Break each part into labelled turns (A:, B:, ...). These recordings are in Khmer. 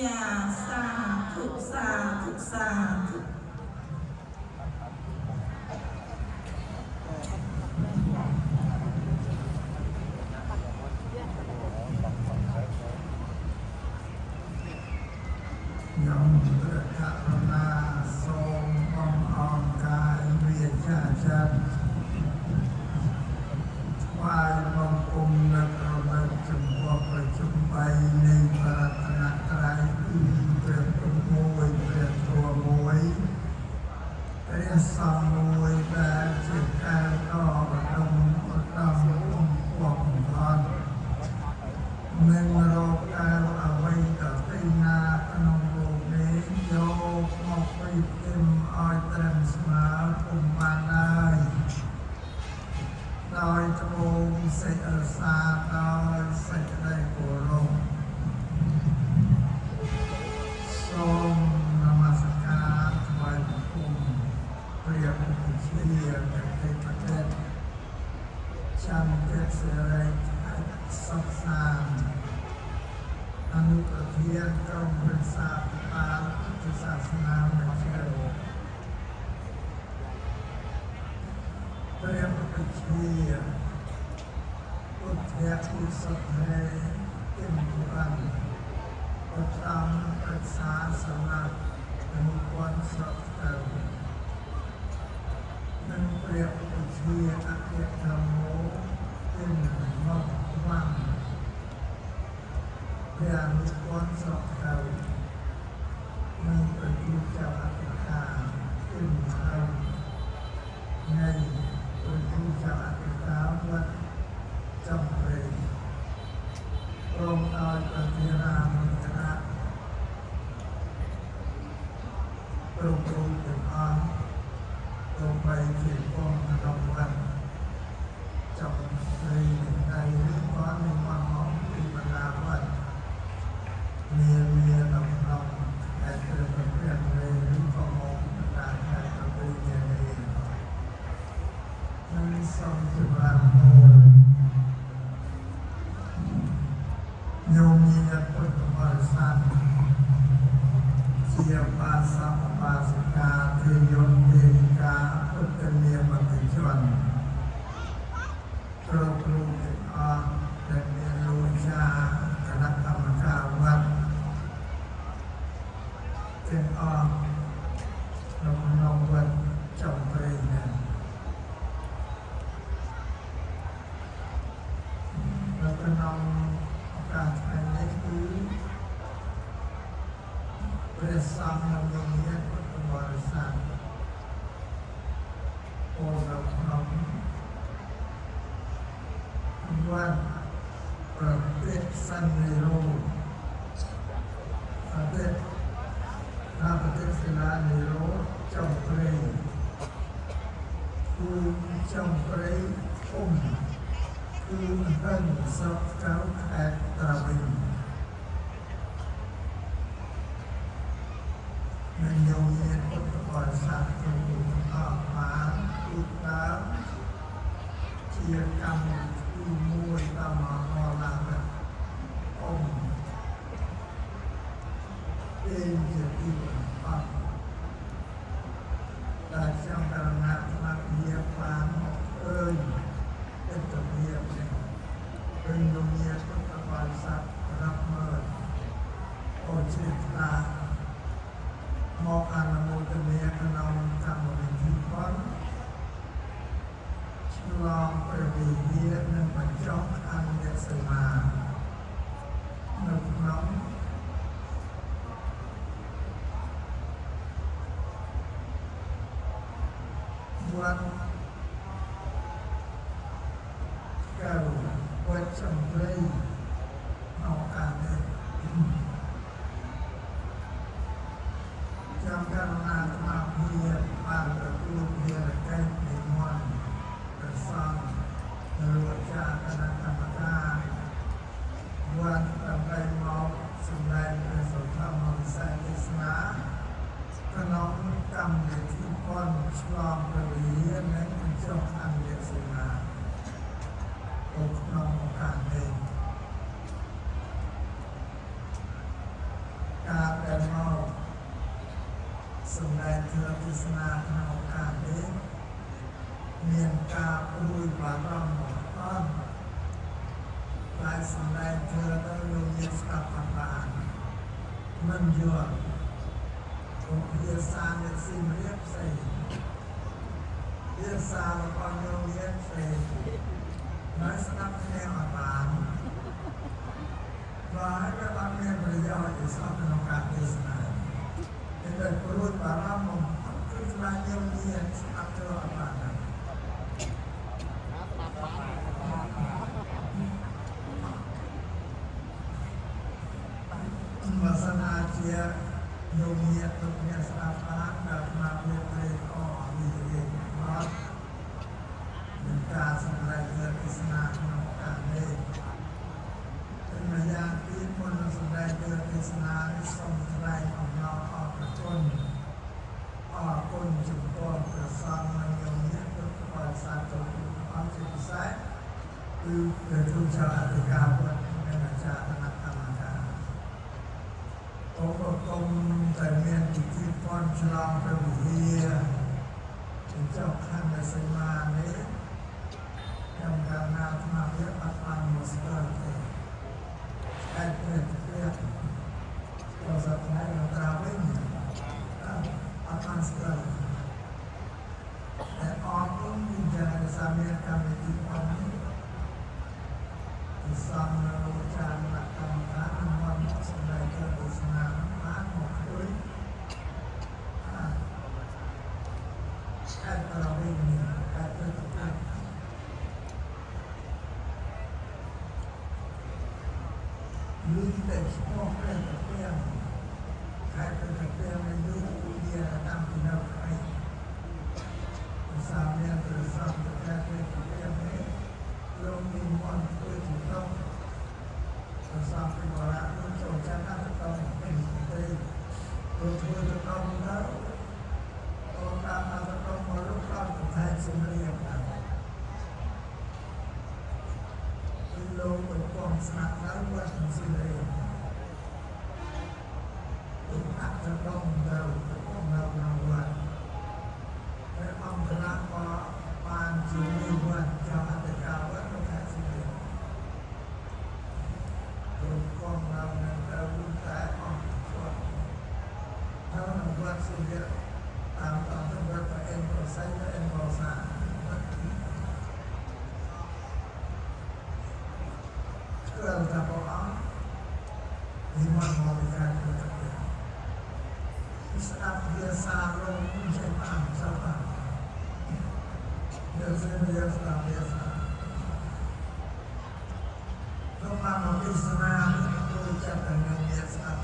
A: យាសាធុសាធុសាធុ
B: ខ្ញុំព្រះករុណាសូមបំអរកាយវាចាចិត្តថ្វាយបង្គំនៅប្រមិតចំពោះប្រជុំបីនៃព្រះរតនត្រ័យគឺព្រះពុទ្ធមួយព្រះធម៌មួយព្រះសង្ឃមួយដែលជាការតបដុំឧត្តមបំពោះបំផុត នឹងរកកែវអ្វីដទៃណាក្នុងលោកនេះយកមកប្រៀបធៀបឲ្យត្រឹមស្មើពុំបានឡើយដោយត្បូងសេចរសាដោយសេចក្តីគោរពសូមនមស្ការថ្វាយបង្គំព្រះពុទ្ធជាព្រះទេពទេពចន្ទសិរីសុខសាន្ត អនុប្រធានក្រុមប្រឹក្សាភិបាលពុទ្ធសាសនាមជ្ឈិមព្រះពុទ្ធជាពុទ្ធឧសភេទិមវ័នឧត្តមប្រឹក្សាសម្រាប់អនុព័ន្ធស្រុកទៅនិងព្រះពុទ្ធជាអគ្គធម្មោទិមមកវ៉ាំ ព្រះអនុព័ន្ធស្រុកទៅនិងព្រះគ្រូចៅអធិការទិមហើយនៃព្រះគ្រូចៅអធិការវត្តចំព្រៃព្រមដោយព្រះធារាមន្ទរៈគ្រប់រូបទាំងអស់ទោះបីជាគង់ក្នុងវត្តចំព្រៃនឹងដៃឬក៏និមន្តមកពីបណ្ដាវត្ត មានមាននៅក្នុងខេត្តព្រះវិហារឬក៏មកតាមខេត្តព្រះវិហារនឹងសូមចម្រើនពរញោមញាតិពុទ្ធបរិស័ទជាបាសកបាសិកាទេយន្តទេរិកាពុទ្ធនាមតិជនគ្រប់រូបទាំងអស់ដែលមានលោកចាគណៈកម្មការវត្តទាំងអស់ក្នុងក្នុងវត្តចំព្រៃនេះនៅក្នុងឱកាសថ្ងៃនេះគឺព្រះសង្ឃនិងញោមញាតិពុទ្ធបរិស័ទអូនៅក្នុងវត្តប្រតិសន្និរោប្រតិថាប្រតិសិលានិរោចំព្រៃគឺចំព្រៃធំគឺហឹងស្រុកកៅខេត្តត្រាវិញនិងញោមញាតិពុទ្ធបរិស័ទគ្រប់រូបទាំងអស់បានទូដើមជាកម្មវិធីមួយតាមមហឡាវៈអង្គเป็นជាទីបំផុតដែលខ្ញុំករណាថ្នាក់ជាបានមកឃើញទិដ្ឋភាពនេះឃើញញោមញាតិពុទ្ធបរិស័ទរាប់ម៉ឺនអូជ្រាបថ្លាមកអនុមោទនាក្នុងកម្មវិធីបុណ្យឆ្លងព្រះវិហារនិងបញ្ចុះអញ្ញសីមានៅក្នុងវត្តកៅវត្តចំព្រៃក្នុងកាលនេះចាំករណាអាត្មាភាពបានទទួលភារកិច្ចនិមន្តព្រះសង្ឃនិងលោកចាគណៈកម្មការវត្តដើម្បីមកសម្ដែងព្រះសុធម្មវិស័យទេសនាក្នុងកម្មវិធីបុណ្យឆ្លងព្រះវិហារនិងបញ្ចុះអញ្ញសីមានៅក្នុងឱកាសនេះ ការដែលមកសម្ដែងធម៌ទេសនាក្នុងឱកាសនេះមានការព្រួយបារម្ភបំផុតតែសម្ដែងធម៌ទៅលោកមានស្ដាប់អត់បានមិនយល់ព្រោះភាសានៅសៀមរាបផ្សេងភាសារបស់ញោមមានផ្សេងហើយស្ដាប់គ្នាអត់បាន បើហើយវាអត់មានប្រយោជន៍ទេសោះក្នុងការទេសនាតែព្រួយបារម្ភបំផុតគឺខ្លាចញោមមានស្ដាប់ទៅអត់បានណា
C: ស្ដាប់បាន
B: បើសិនណាជាញោមមានទុកអ្នកស្ដាប់បានដល់មកវាព្រេអវិរិយអត់នឹងការសម្រេចលើទេសនាក្នុងការនេះเป็นระยะที่คนแสดงเดือนเทศนาได้ทรงแสดงของเราออกประชนออกคนจุดตัวประสานมันยงนี้พุทธบริษัทจงความจิตใสคือเกิดทุกชาติกาบทในอาจารย์คณะกรรมการองค์กรมแต่เมียนจิตที่ป้อนฉลองพระวิเฮียเป็นเจ้าขั้นในสมานี้ทำการนาธมาเรียกปัตตังมุสลิมเต តែព្រះព្រះក៏សប្តាហ៍មកត្រាវិញអត់បានស្គាល់តែអរគុណវិញ្ញាណសាមានកម្មវិធីអននេះសំនៅចានកម្មការមកសម្ដែងការទេសនាបានមកជួយតែត្រវិញតែព្រះព្រះ មានតែឈ្មោះព្រះតាពាំងខែព្រះតាពាំងនៅយូរយាតាមពីនៅឯសាមានប្រសាទតែព្រះតាពាំងនេះលោកមានមន្តធ្វើជាតងប្រសាទពីបរានោះចូលចាំអត់តងเป็นទេទៅធ្វើទៅតងទៅតងតាមអត់តងមកលោកអត់ថែជំរាបណាលោកเป็นกองสนับแล้ววัดสิเรีย អាក់ទៅដងទៅនៅក្នុងវត្តហើយអង្គគណៈក៏បានជាមួយវត្តចៅអធិការវត្តនៅខេត្តសៀមរាបលោកកងនៅនឹងទៅតែអង្គគាត់នៅក្នុងវត្តសៀមរាបតាមអង្គវត្តអេនប្រស័យអេនប្រសាស្គាល់ថាព្រះអង្គនិមន្តមកពីការទៅ ស្ដាប់ភាសាលោកមិនចេះបានស្ដាប់បានយើងស្ដាប់ស្ដាប់ភាសាលោកបានមកទេសនាដូចចិត្តតែនឹងមានស្ដាប់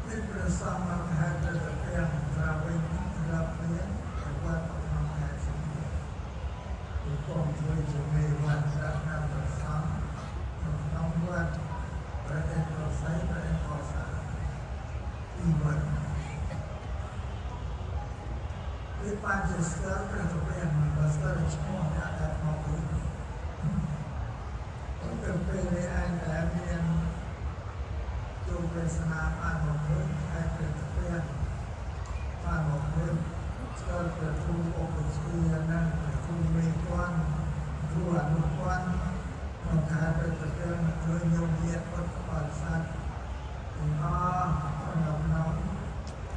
B: នេះព្រះសង្ឃមកហេតុតែព្រះត្រាវិញត្រាប់មានវត្តក្នុងខេត្តសៀមរាបគឺកងជួយជាមេវត្តស្រាប់តាមព្រះសង្ឃក្នុងវត្ត ព្រះឯកស័យព្រះឯកសាពីវត្តវាបានជាស្គាល់ព្រះទៅព្រះមិនស្គាល់ឈ្មោះអ្នកដែលមកពីទៅពេលនេះឯងដែលមានជួបវេសនាបានមកឃើញហើយព្រះទៅព្រះបានមកឃើញស្គាល់ព្រះគ្រូឧបជានិងព្រះគ្រូមេគន់គ្រូអនុគន់មកខែព្រះទៅព្រះមកឃើញញោមញាតពុទ្ធបរិស័ទទាំងអស់ក្នុងក្នុង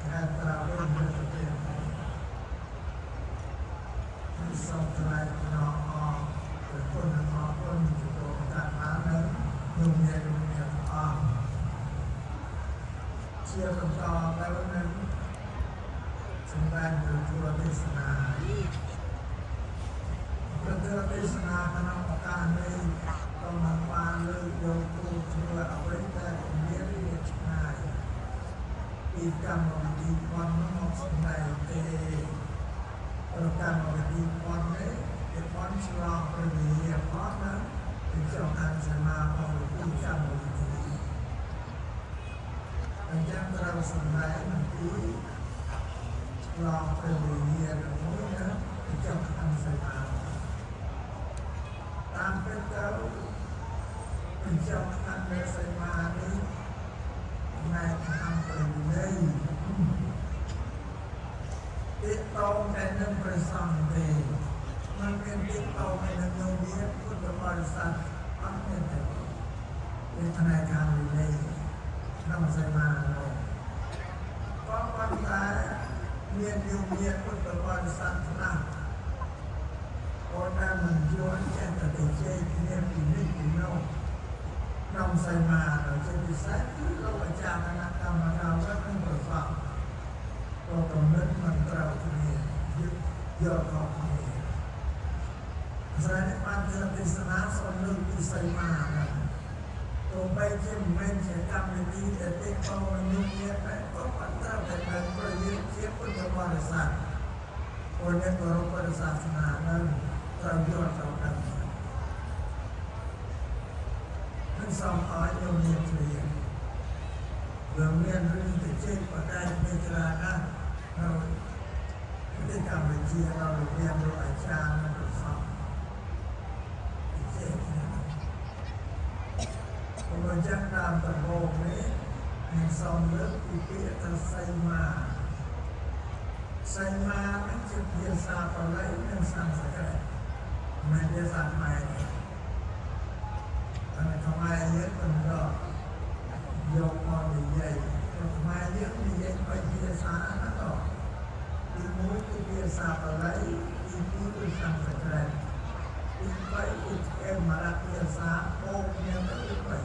B: ខែត្រាវិញព្រះទៅព្រះសូមថ្លែងអំណរអព្រះគុណអរគុណចំពោះការបាននៅញោមញាតញោមញាតទាំងអស់ជាបន្តទៅនឹងសម្ដែងព្រះធម៌ទេសនាព្រះធម៌ទេសនាក្នុងឱកាសនេះក៏មិនបានលើកយកទូធ្វើអ្វីតែមានវាឆ្ងាយពីកម្មវិធីផងមកសម្ដែងទេប្រកម្មវិធីផងនេះវាផងឆ្លងព្រះវិហារផងណាពីចុងខាងសមាផងពីកម្មវិធីអញ្ចឹងត្រូវសម្ដែងអំពីឆ្លងព្រះវិហារមួយណាពីចុងខាងសមាតាមពិតទៅ បញ្ចប់ខណ្ឌសីមានេះណែខាងប្រវិន័យ ទាក់ទងតែនឹងព្រះសង្ឃទេมันមានទាក់ទងតែនឹងញោមមានពុទ្ធបរិស័ទអត់មានទេในផ្នែកខាងវិន័យក្នុងសីមានោះក៏ប៉ុន្តែមានញោមមានពុទ្ធបរិស័ទខ្លះគាត់តែមិនយល់ចេះតែទៅជែកគ្នាពីនេះពីនោះក្នុងសីមានោះជាពិសេសគឺលោកអាចារ្យគណៈកម្មការវត្តនិងព្រះសង្ឃ ក៏កំណត់មិនត្រូវគ្នាយកយកខុសគ្នាស្រែបានធ្វើទេសនាសូមលើកពីសីមាហ្នឹងទោះបីជាមិនមែនជាកម្មវិធីដែលទេកោមនុស្សនេះតែក៏បានត្រូវតែបានប្រយោជន៍ជាពុទ្ធបរិស័ទពលអ្នកគោរពពុទ្ធសាសនាហ្នឹងត្រូវយល់ត្រូវដឹងនឹងសូមឲ្យញោមមានជ្រាប វាមានរឿងទៅជែកបដិមេត្រាណាស់នៅប្រទេសកម្ពុជាเราเรียนรู้อาจารย์และประสบเจกนะผมจะตามตะโบกนี้มีสองเรื่องปีเตไซมาไซมานั้นจะเพียสาปะไลนั่นสังสกฤตไม่ได้สัตว์ใหม่แต่ทำไมเยอะมันก็ យកមកនិយាយព្រោះខ្មែរយើងនិយាយបីភាសាណាក៏ទី1គឺភាសាបាលីទី2គឺសំស្ក្រឹតទី3គឺអេមរៈភាសាបូកគ្នាទៅបី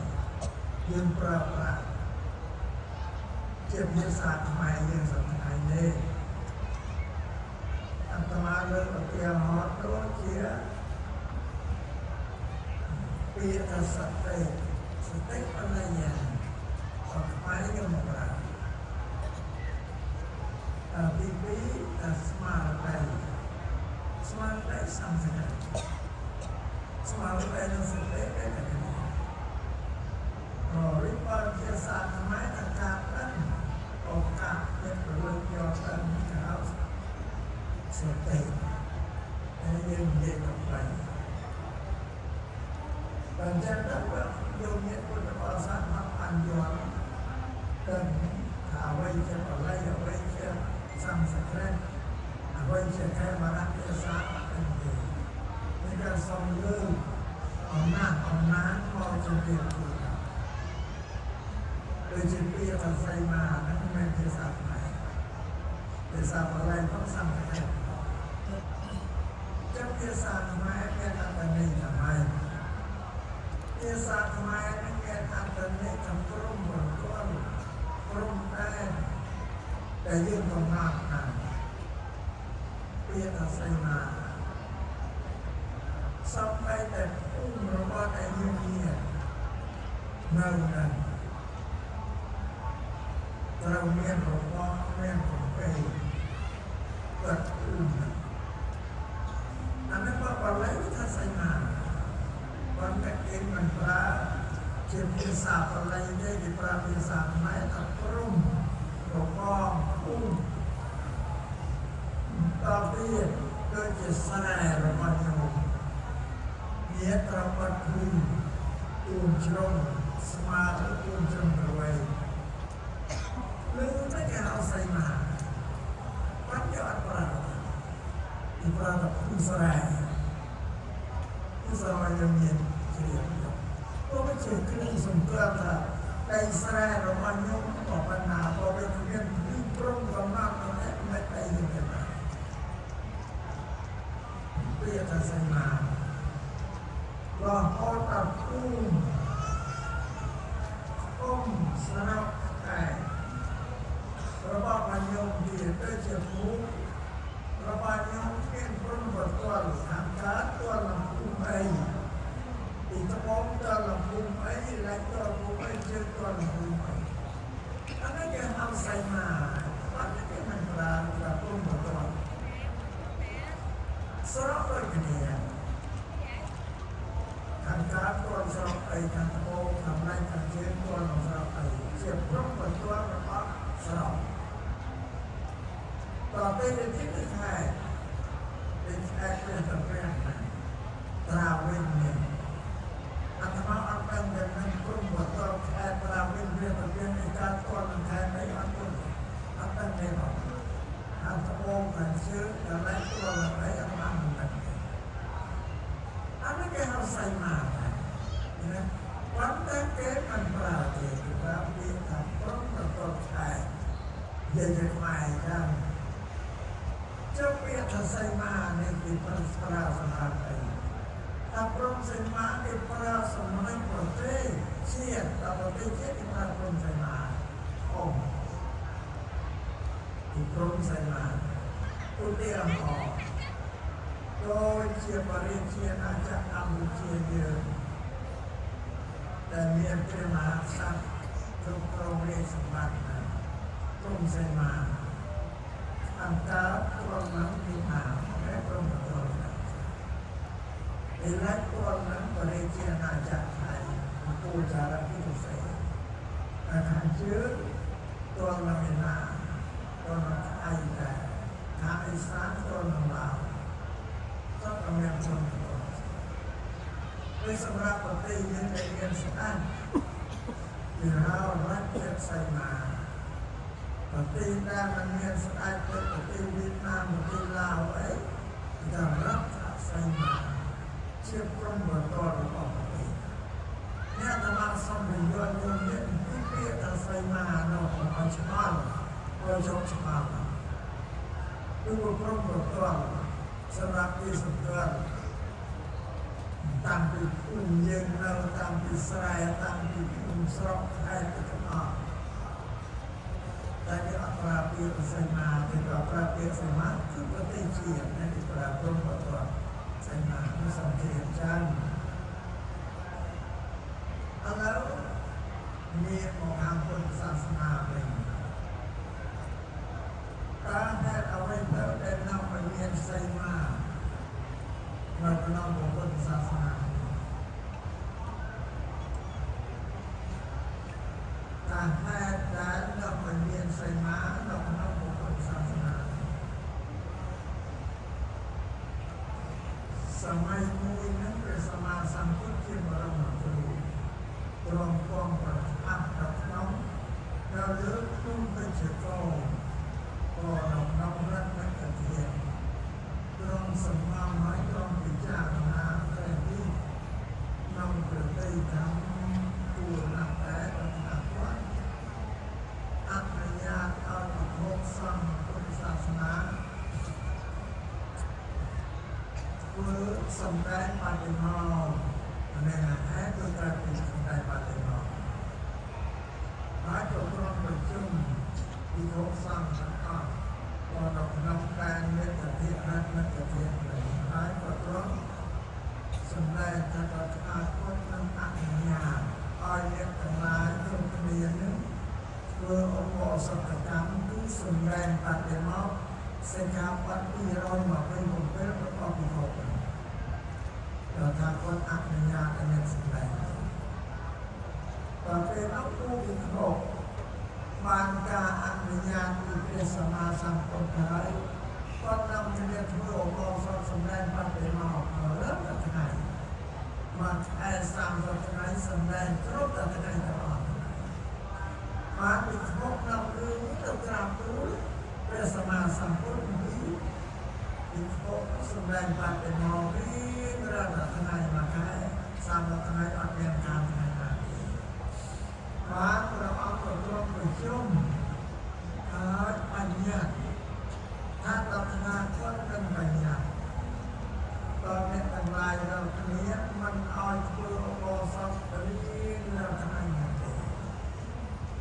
B: យើងប្រើប្រាស់ជាភាសាខ្មែរយើងសប្តាហ៍នេះអាត្មាលើកឧទាហរណ៍ដូចជាពាក្យថាសតិសតិបញ្ញា អត់ខ្មែរយកមកប្រើអទី2អាស្មារតីស្មារតីសំស្ក្រឹតស្មារតីនិងសតិតែតែគ្នាអរិបជាសាខ្មែរតកាប់នឹងឱកាសដែលប្រលឹងយកទៅគេហៅសតិតែយើងនិយាយទៅไปបើចឹងទៅយកអ្នកពុទ្ធបរិស័ទមកបានយល់ ដឹងថាអ្វីជាបល័យអ្វីជាសំស្ក្រឹតអ្វីជាខេមរៈភាសាអត់ទេនេះក៏សូមលើកអំណាចអំណាចមកជំរាបជូនដូចជាពាក្យថាសីមាហ្នឹងមិនមែនភាសាខ្មែរភាសាបាលីផងសំស្ក្រឹតចឹងភាសាខ្មែរមានអត្ថន័យថាម៉េចភាសាខ្មែរនឹងមានអត្ថន័យថាព្រំប្រទល់ព្រំដែនដែលយើងកំណត់ណាពាក្យថាសីមាសំបីតែភូមិរបស់ដែលយើងមាននៅนั้นត្រូវមានរបស់មានប្រពៃគាត់ភូមិអានេះបើបាលីថាសីមាប៉ុន្តែគេមិនប្រើជាភាសាបាលីទេគេប្រើភាសាខ្មែរថាព្រំរបងភូមិតទៀតដូចជាស្រែរបស់ញោមមានត្រូវបាត់ភូមិទួមជ្រុងស្មារតីទួមជ្រុងក្រវៃឬតែគេហៅសីមាបាត់យកអត់ប្រើគេប្រើតែភូមិស្រែភូមិស្រែយើងមានជ្រាបក៏មិនជាគ្រឿងសង្កត់ថាដីស្រែរបស់ញោមក៏បណ្ណាក៏វាគ្មានពីព្រំកំណត់តែមិនដីយើងទេណាពាក្យថាសីមារហូតដល់ភូមិគុំស្រុកតែរបស់ញោមទៀតដូចជាភូមិរបស់ញោមមានព្រំប្រទល់ខាងកើតទល់នឹងភូមិអីពីត្បូងទល់នឹងភូមិអីលិចទល់ភូមិអីជើងទល់នឹងភូមិអីអានេះគេហៅសីមាអត់គេមិនប្រើប្រើព្រំប្រទល់ស្រុកដូចគ្នាខាងកើតទល់ស្រុកអីខាងត្បូងខាងលិចខាងជើងទល់នឹងស្រុកអីជាព្រំប្រទល់របស់ស្រុកតទៅនេះគឺខែเป็นแอคเป็นตะแกรงត្រាវិញនេះអាត្មាអត់ដឹងតែនឹង គេមិនប្រើទេគេប្រើពាក្យថាព្រំប្រទល់ខេត្តនិយាយជាខ្មែរចឹងចុះពាក្យថាសីមានេះគេប្រើប្រើសម្រាប់អីថាព្រំសីមាគេប្រើសម្រាប់ប្រទេសជាតិដល់ប្រទេសជាតិគេប្រើព្រំសីមាធំពីព្រំសីមាឧទាហរណ៍ដូចជាបរិជាណាចក្រកម្ពុជាយើងដែលមានព្រះមហាក្សត្រគ្រប់គ្រងរាជសម្បត្តិណាព្រំសីមាខាងកើតព្រំនឹងពីណាและព្រំប្រទល់ណាឥឡូវព្រំនឹងបរិជាណាចក្រថៃគូចារពិសេសតែខាងជើងទល់នឹងឯណាទល់នឹងថៃដែរខាងອີសានទល់នឹងឡាវសត្វតែមានព្រំប្រទល់ដោយសម្រាប់ប្រទេសយើងដែលមានស្អាតគេហៅរដ្ឋសីមាប្រទេសដែលมันមានស្ដេចដូចប្រទេសវៀតណាមប្រទេសឡាវអីគេថារដ្ឋសីមាជាព្រំប្រទល់របស់ប្រទេសអ្នកអាត្មាសូមបញ្យល់ញោមនេះពីពាក្យថាសីមានោះកុំឲ្យឆ្ងល់ឲ្យជោគឆ្ងល់គឺព្រំប្រទល់សម្រាប់ទីសម្គាល់តាំងពីភូមិយើងនៅតាំងពីស្រែតាំងពីភូមិស្រុកខេត្តទៅទាំងអស់តែគេអត់ប្រើពាក្យសីមាទេគេប្រើពាក្យសីមាគឺប្រទេសជាតិណាគេប្រើព្រំប្រទល់សីមានោះសំខាន់ចឹងឥឡូវងាកមកខាងពុទ្ធសាសនាវិញតើហេតុអ្វីទៅដែលនាំឲ្យមានសីមានៅក្នុងពុទ្ធសាសនាតើហេតុដែលនាំឲ្យមានសីមានៅក្នុងពុទ្ធសាសនាសម័យមួយហ្នឹងព្រះសម្មាសម្ពុទ្ធជាបរមគ្រូទ្រង់គង់ប្រថាប់នៅក្នុងនៅលើភ្នំពេជ្រកោក៏នៅក្នុងរដ្ឋមគ្គធានទ្រង់សំងំហើយទ្រង់ពិចារណាព្រះនេះក្នុងប្រតិធម្មគួរណាស់តែតថាគតអនុញ្ញាតឲ្យពិភពសង្ឃពុទ្ធសាសនាធ្វើសម្ដែងបដិមានេះហេតុគឺត្រូវពីសម្ដែងបដិមាហើយក៏ក្រុមប្រជុំពិភពសង្ឃទាំងអស់ក៏នៅក្នុងការមេត្តាធិរដ្ឋមេត្តាធិហើយក៏ទ្រង់សម្ដែងថាតថាគតនឹងអនុញ្ញាតឲ្យអ្នកទាំងឡាយគ្រប់គ្នានឹងធ្វើឧបោសថកម្មគឺសម្ដែងបដិមាសិក្ខាបទ227របស់ពិភពតថាគតអនុញ្ញាតឲ្យអ្នកសម្ដែងដល់ពេលនោះពូពិភពបានការអនុញ្ញាតពីព្រះសម្មាសម្ពុទ្ធហើយគាត់នាំគ្នាធ្វើឧបោសថសម្ដែងបដិមារើមតែថ្ងៃមួយខែ30ថ្ងៃសម្ដែងគ្រប់តែថ្ងៃទាំងអស់បានពិភពនាំរឿងនេះទៅក្រាបទូលព្រះសម្មាសម្ពុទ្ធពីពិភពសម្ដែងបដិមារៀងរាល់ថ្ងៃមួយខែ30ថ្ងៃអត់មានការថ្ងៃណាទេបានព្រះអង្គក៏ទ្រង់ប្រជុំហើយបញ្ញត្តិថាតថាគតនឹងបញ្ញត្តិតើអ្នកទាំងឡាយរាល់គ្នាមិនឲ្យធ្វើឧបោសថរៀងរាល់ថ្ងៃនោះទេ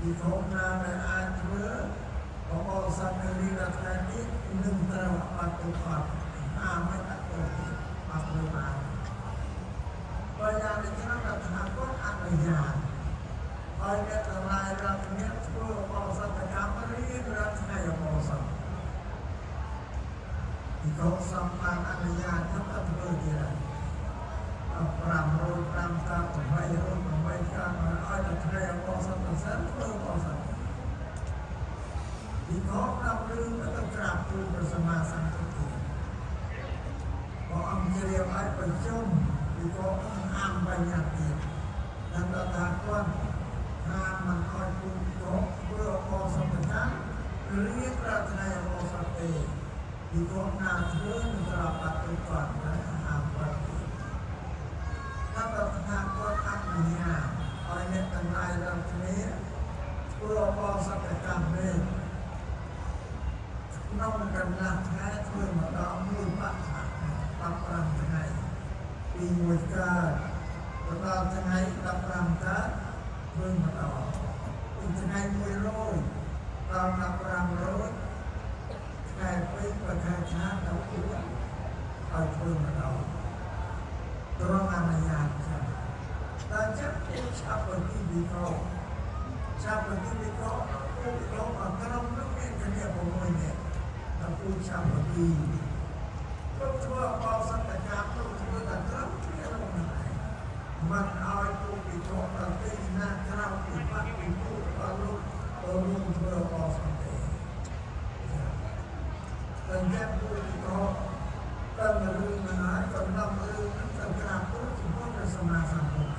B: ពិភពណាដែលអាចធ្វើឧបោសថនៅរៀងរាល់ថ្ងៃនេះនឹងត្រូវអត់ទៅអត់អាមិនអត់ទៅអត់ធ្វើបានបើយ៉ាងនេះឆ្នាំតថាគតអនុញ្ញាតឲ្យអ្នកទាំងឡាយរាល់គ្នាធ្វើឧបោសថកម្មរៀងរាល់ថ្ងៃឧបោសថពិភពសំបានអនុញ្ញាតខ្ញុំក៏ធ្វើទៀតដែរ505កា808កាឲ្យតែថ្ងៃឧបោសថទៅសិនធ្វើឧបោសថពិភពដល់រឿងទៅក្រាបទូលព្រះសម្មាសម្ពុទ្ធព្រះអង្គជ្រាបឲ្យប្រជុំពិភពហាមបញ្ញត្តិទៀតដល់តថាគតហាមមិនឲ្យពូពិភពធ្វើឧបោសថកម្មរៀបរាល់ថ្ងៃឧបោសថទេពិភពណាធ្វើនឹងត្រឡប់បាត់ទៅគាត់ហើយហាមគាត់ទៀត ថាតថាគតអនុញ្ញាតឲ្យអ្នក ក្នុងកន្លះថ្ងៃធ្វើម្ដងមួយបក្ស15ថ្ងៃពីមួយកើតទៅដល់ថ្ងៃ15កើតធ្វើម្ដងពីថ្ងៃ100ដល់15រោចខែពេញប្រខែឆាដល់4ឲ្យធ្វើម្ដងត្រង់អនុញ្ញាតចឹងតែចឹងពូឆាប់ទៅទីវិកោឆាប់ទៅទីវិកោពូវិកោអក្រុមនោះមានគ្នា6នាក់ដល់ពូឆាប់ទៅទីគ្រប់ធ្វើអបសន្តកម្មគ្រប់ធ្វើតែក្រុមគ្នានោះឯងមិនឲ្យពូវិកោដល់ទីណាក្រៅពីបាក់ពីពូដល់លោកទៅរួមធ្វើអបសន្តទេតែចឹងពូវិកោ តាមរឿងនឹងហើយកំណត់រឿងនឹងទៅក្រាបទូលចំពោះព្រះសម្មាសម្ពុទ្ធ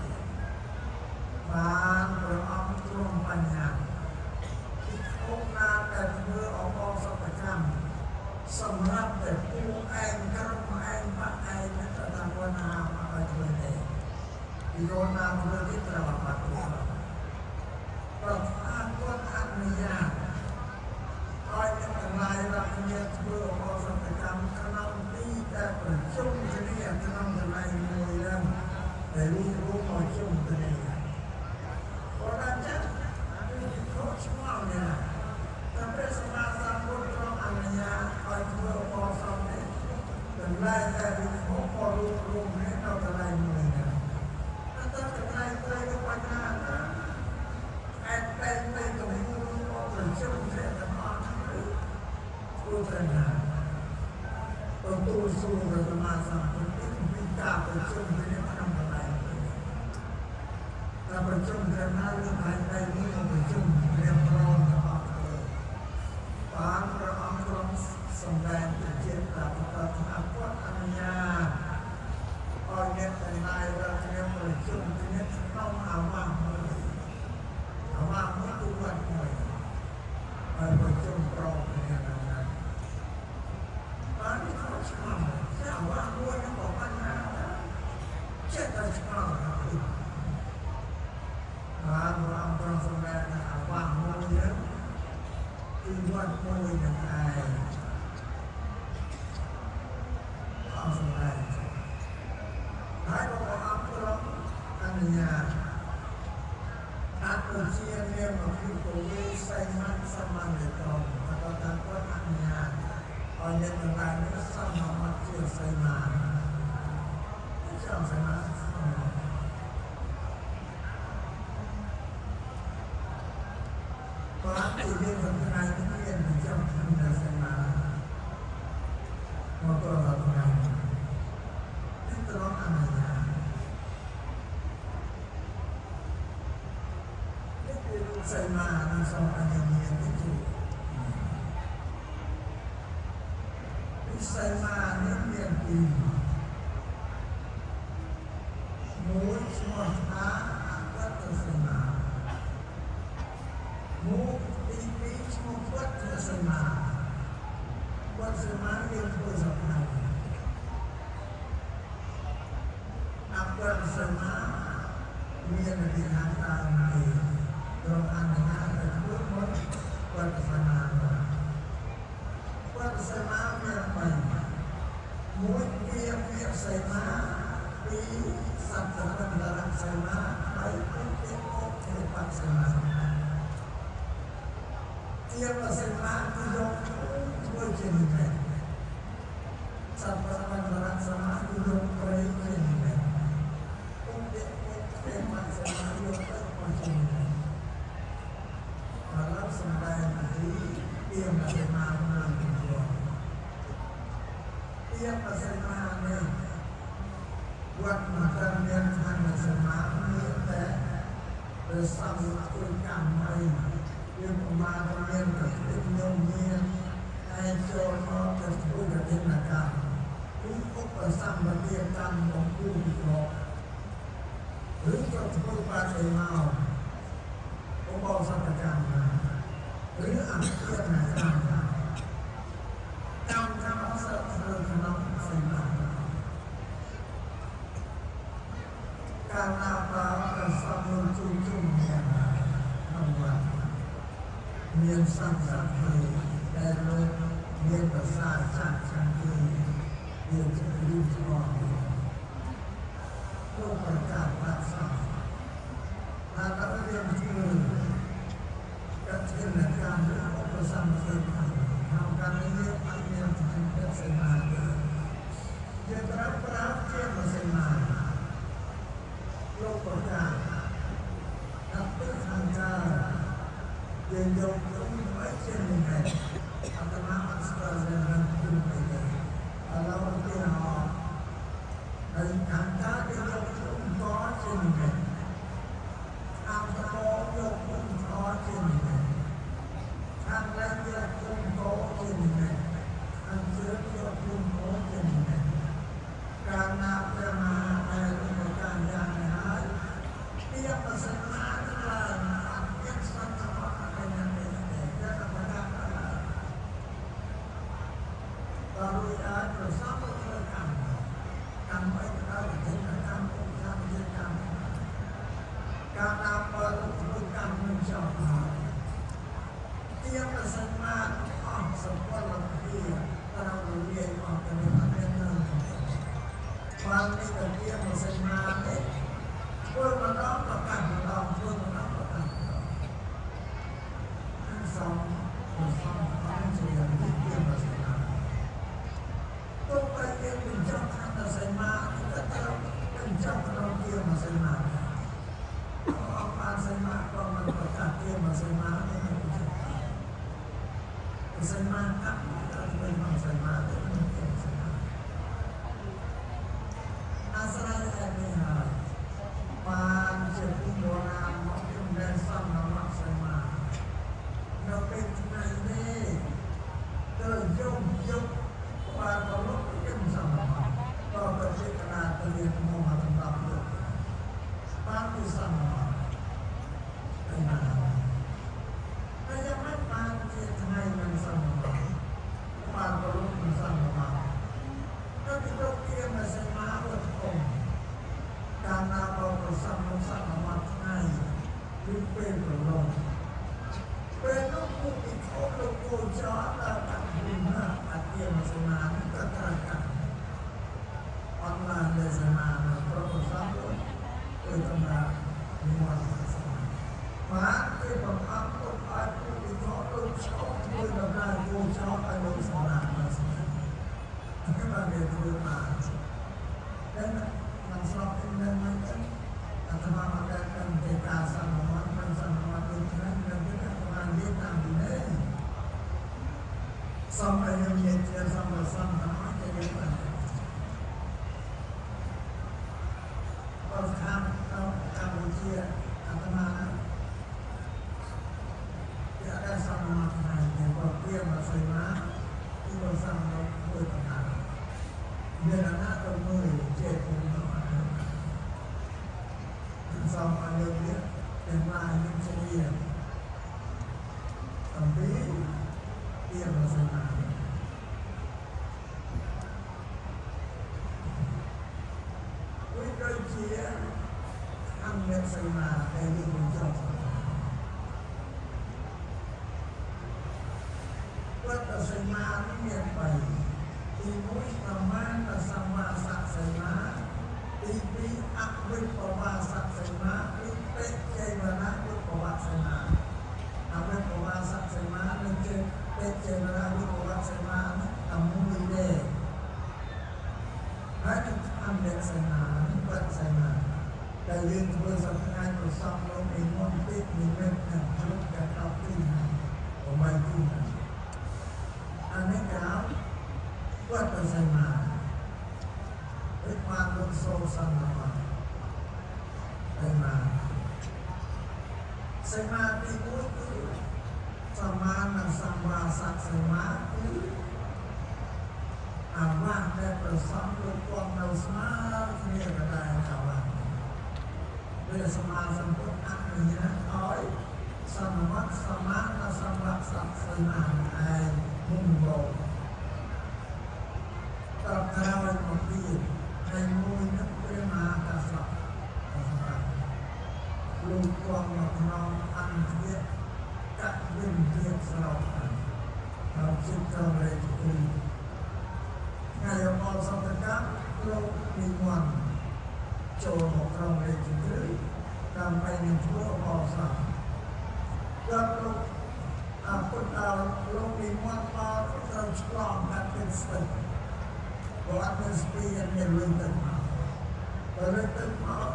B: បានព្រះអង្គទ្រង់បញ្ញាពីខុសណាដែលធ្វើអបសពកម្មសម្រាប់តែពូឯងក្រុមឯងបាក់ឯងនឹងទៅតាមវណ្ណាមកឲ្យធ្វើទេពីរណាធ្វើនេះត្រូវអាបត្តិប្រថាគាត់អនុញ្ញាត ឲ្យអ្នកទាំងឡាយរាប់គ្នាធ្វើអបសតកម្មក្នុងទីដែលប្រជុំគ្នាក្នុងកន្លែងមួយហ្នឹងដែលរួមរួមមកជុំគ្នាព្រោះដល់ចឹងគឺខុសឆ្ងល់នេះណាតែព្រះសម្មាសម្ពុទ្ធទ្រង់អនុញ្ញាតឲ្យធ្វើអបសតនេះកន្លែងដែលវិខុសក៏រួមរួមគ្នានៅកន្លែងមួយហ្នឹងតែតើកន្លែងត្រីក៏បញ្ហាណា ឯតែតែកំពុងមកប្រជុំគ្នាទាំងអស់ហ្នឹងគឺធ្វើទៅណាទទួលសួរព្រះសម្មាសម្ពុទ្ធពីការប្រជុំគ្នាក្នុងកន្លែងនេះតែប្រជុំគ្នាណាលើកន្លែងនេះមកប្រជុំគ្នាព្រមទាំងអស់គ្នាបានព្រះអង្គទ្រង់សម្ដែងជាប្រាប់ថាគាត់អនុញ្ញាតឲ្យអ្នកទាំងឡាយរាល់គ្នាប្រជុំគ្នាក្នុងអាវាសមួយ អាវាមួយគឺវត្តមួយហើយប្រជុំប្រងគ្នាហ្នឹងណាបានខុសឆ្គងតែអាវាមួយហ្នឹងក៏បញ្ហាដែរចិត្តតែឆ្ងល់ណាស់បានព្រះអង្គទ្រង់សម្ដែងថាអាវាមួយហ្នឹងគឺវត្តមួយហ្នឹងឯងអង្គសម្ដែងហើយព្រះអង្គទ្រង់អនុញ្ញាត អនុជានាមភិក្ខុវេសីមន្តសមន្តតោបតតាគាត់អនុញ្ញាតឲ្យអ្នកទាំងឡាយនេះសមមត្តជាសីមាចាំសីមាសមមត្តបាទទីមានសំថ្ងៃនេះមានប្រចាំខណ្ឌសីមាមកតរថ្ងៃនេះត្រង់អនុញ្ញាត នេះគឺរូបសីមានិងសំអញ្ញញាតិជនេះសីមានេះមានពីរមួយឈ្មោះថាអវត្តសីមាមួយទីពីរឈ្មោះវត្តសីមាវត្តសីមាយើងធ្វើសព្វថ្ងៃអវត្តសីមាមានវិហារតាមនេះត្រង់អនុញ្ញាតឲ្យធ្វើមុនវត្តសីមាវត្តសីមាមានបីមួយវាពាក្យសីមាពីរសត្វបណ្ឌរសីមាបីពុទ្ធអូទេបសីមាទៀបសីមាគឺយកធ្វើជានិមិត្តសត្វបណ្ឌរសីមាគឺយកព្រៃជានិមិត្តពុទ្ធអូទេបសីមាយកទៅធ្វើជានិមិត្ត มารับสำแดงที่เตรียมปฏิมามาเป็นตัวเตรียมปฏิมาเนี่ยวัดมาตั้งเรียนทางสมามีแต่ประสัมคุยกรรมไม่เรื่องมาเรียนกับเป็นโยมเมียไอ้โจรก็จะคุยกับเทนกรรมผู้อุปสัมปติกรรมของผู้วิเคราะห์หรือจะคุยปาฏิมา อุปสมกรรมหรืออัเทียนกรรมกรรมทำสัตว์เธอขนมสิมาการนาปาประสมุนจุจุ่มเนี่ยทำวันเมียนสังสังเฮแต่ลง មានប្រសាទចាស់ចាំទីវាជារឿងឆ្លងលោកប្រកាសប្រាប់សង្ឃថាដល់យើងធ្វើកឋិនកម្មឬឧបសម្បត្តិក្នុងករណីនេះអត់មានជំនឿសីមាទេយើងត្រូវប្រើជាសីមាលោកប្រកាសថាពីខាងកើតយើងយកទុំໄວ້ជានិមិត្តអាត្មាអត់ស្គាល់រឿងទុំអីទេឥឡូវឧទាហរណ៍ហើយខាងកើតយើងយកទុំកជានិមិត្តខាងត្បូងយកទុំខជានិមិត្តខាងលិចយកទុំកជានិមិត្តខាងជើងយកទុំកជានិមិត្តកាលណាព្រះមហាដែលប្រកាសយ៉ាងនេះហើយពីប្រសិទ្ធណាឡើងអត់មានសន្តិភាពអីណាទេតែប្រកាសឡើងតរួចហើយប្រសពទៅធ្វើកម្មកម្មអីក៏ដោយវិធានកម្មឧបកម្មវិធានកម្មកាលណាបើធ្វើកម្មនឹងចប់ហើយទៀមប្រសិទ្ធមាអស់សុពលភាពត្រូវរលាយអស់ទៅអត់មាននៅបាននេះទៅទៀមប្រសិទ្ធមានេះធ្វើម្ដងប្រកាសម្ដងធ្វើម្ដងប្រកាសម្ដងทั้งสองប្រសងបានជាទៀមប្រសិទ្ធមាទោះបីយើងបញ្ចប់ខណ្ឌសីមាក៏ត្រូវបញ្ចប់ក្នុងទៀមសីមាអបបានសីមាក៏មិនប្រកាសទៀមសីមាទេមិនបញ្ចប់សីមាកម្មត្រូវធ្វើក្នុងសីមាទេក្នុងទៀមសីមាអាស្រ័យតែនេះហើយបានជាពីបុរាណមកពីមិនសំណមកសីមានៅពេលថ្ងៃនេះត្រូវយំយំបានប្រលប់ពីសំណមកក៏ប្រជិកណាទៅរៀនមកមកសម្រាប់លោកបានពីសំណមកទៅណាតែយ៉ាងម៉េចបានជាថ្ងៃមិនសំណមកបានប្រលប់ពីសំណមកក៏ពីលោកជាមកសីមាវត្តអង្គកាលណាបើប្រសំមកសំណមកថ្ងៃគឺពេលប្រឡងពេលនោះពួកពិខុលោកគោចរដល់កាត់ពីណាអតិមសមានឹងក៏ត្រូវកាត់អនឡាញដែលសមានឹងប្រកសំគឺតំណានិមន្តសមាបានគឺបង្អំទុកឲ្យពួកពិខុលោកឈប់ធ្វើដំណើរគោចរឲ្យលោកសមាមកសមាគឺបានវាធ្វើបានតែมันស្របនឹងមិនទៅអាត្មាមកតែតាមទេការសន្មត់មិនសន្មត់ដូចនេះនឹងគឺអាត្មានិយាយតាមពីនេះសំឲ្យខ្ញុំនិយាយជាសំសំទាំងអស់จะនិយាយបានបើខាងទៅកម្ពុជាអាត្មាគេអត់សន្មត់ថ្ងៃទេបើព្រាមសីមាទីបើសន្មត់ធ្វើដំណើរមានអាណាទៅមើលចេះគុំនោះសំអនុវាទាំងឡាយនឹងជាអំពីទាមសមាវិដូចជាអង្គអ្នកសីមាដែលយើងបញ្ចប់វត្តសីមានេះមានបីទី1សមានសម្មាសសីមាទី2អវិបវាសសីមាទីតិជ័យវរៈវិបវសីមាអវិបវាសសីមានិងជ័យតិជ័យវរៈវិបវសីមានេះតែមួយទេហើយនឹងអម្លសីមាវត្តសីមាដែលយើងធ្វើសប្តាហ៍ប្រសពលោកនិមន្តតិនិមិត្តនិងជុំទាំង10ទី8ទីអានេះគេហៅវត្តសីមាវិបានលោកសូសន្មតសីមាសីមាទី1គឺសមាននិងសម្វាសសីមាគឺអាវាសដែលប្រសំលោកគង់នៅស្មើគ្នាកដែរអាវាសវាសមាសម្ពុទ្ធអនុញ្ញាតឲ្យសន្មតសមានសម្វាសសីមាឯងមុំបោតក្រោយមកទៀតហើយមួយនឹងព្រះមហាកសបលោកគង់នៅក្នុងអង្គធាកវិន្យាស្រុក ដល់ជិតក្រុងរាជគិរីថ្ងៃអបសតកម្មលោកនិមន្តចូលមកក្រុងរាជគិរីដើម្បីនឹងធ្វើអបសតដល់លោកអពុទ្ធលោកនិមន្តមកត្រូវឆ្លងកាត់ទឹកស្ទឹងព្រោះអត់មានស្ពានមានលុយទឹកមកបើលុយទឹកមក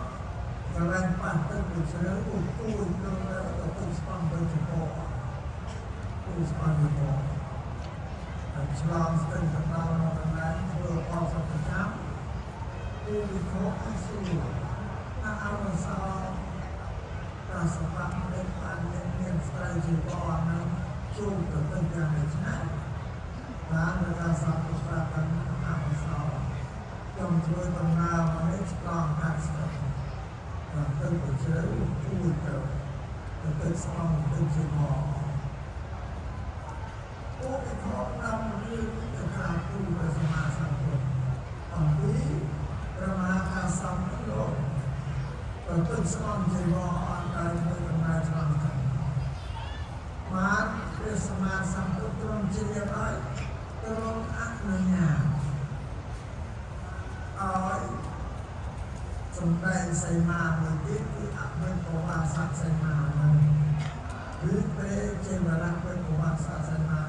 B: កន្លែងប៉ះទឹកវាជ្រៅគួយក្នុងទៅទឹកស្អំទៅចំពោះគួយស្អំចំពោះតែឆ្លងស្ទឹងទៅដល់នៅកន្លែងធ្វើអសកម្មគឺវិខអសុណាអវសោកាសបៈដែលបានមានស្ត្រីជីវរនឹងជួបទៅទៅយ៉ាងដូច្នេះបានរក្សាសពប្រាថ្នាអវសោខ្ញុំធ្វើដំណើរមកនេះឆ្លងកាត់ស្ទឹងទៅទៅជ្រៅគួយទៅទៅស្អំទៅជីវរពួកគេខំនំរឿងទៅក្រាបទូលព្រះសម្មាសម្ពុទ្ធអំពីព្រះមហាកាសពលោកទៅទឹកស្អំជីវរអន្តរមួយដំណើរឆ្លងកាត់បានព្រះសម្មាសម្ពុទ្ធទ្រង់ជ្រាបហើយទ្រង់អនុញ្ញាតឲ្យសម្ដែងសីមាមួយទៀតគឺអវិបវាសសីមានោះឬព្រះចេវរៈវិបវាសសីមា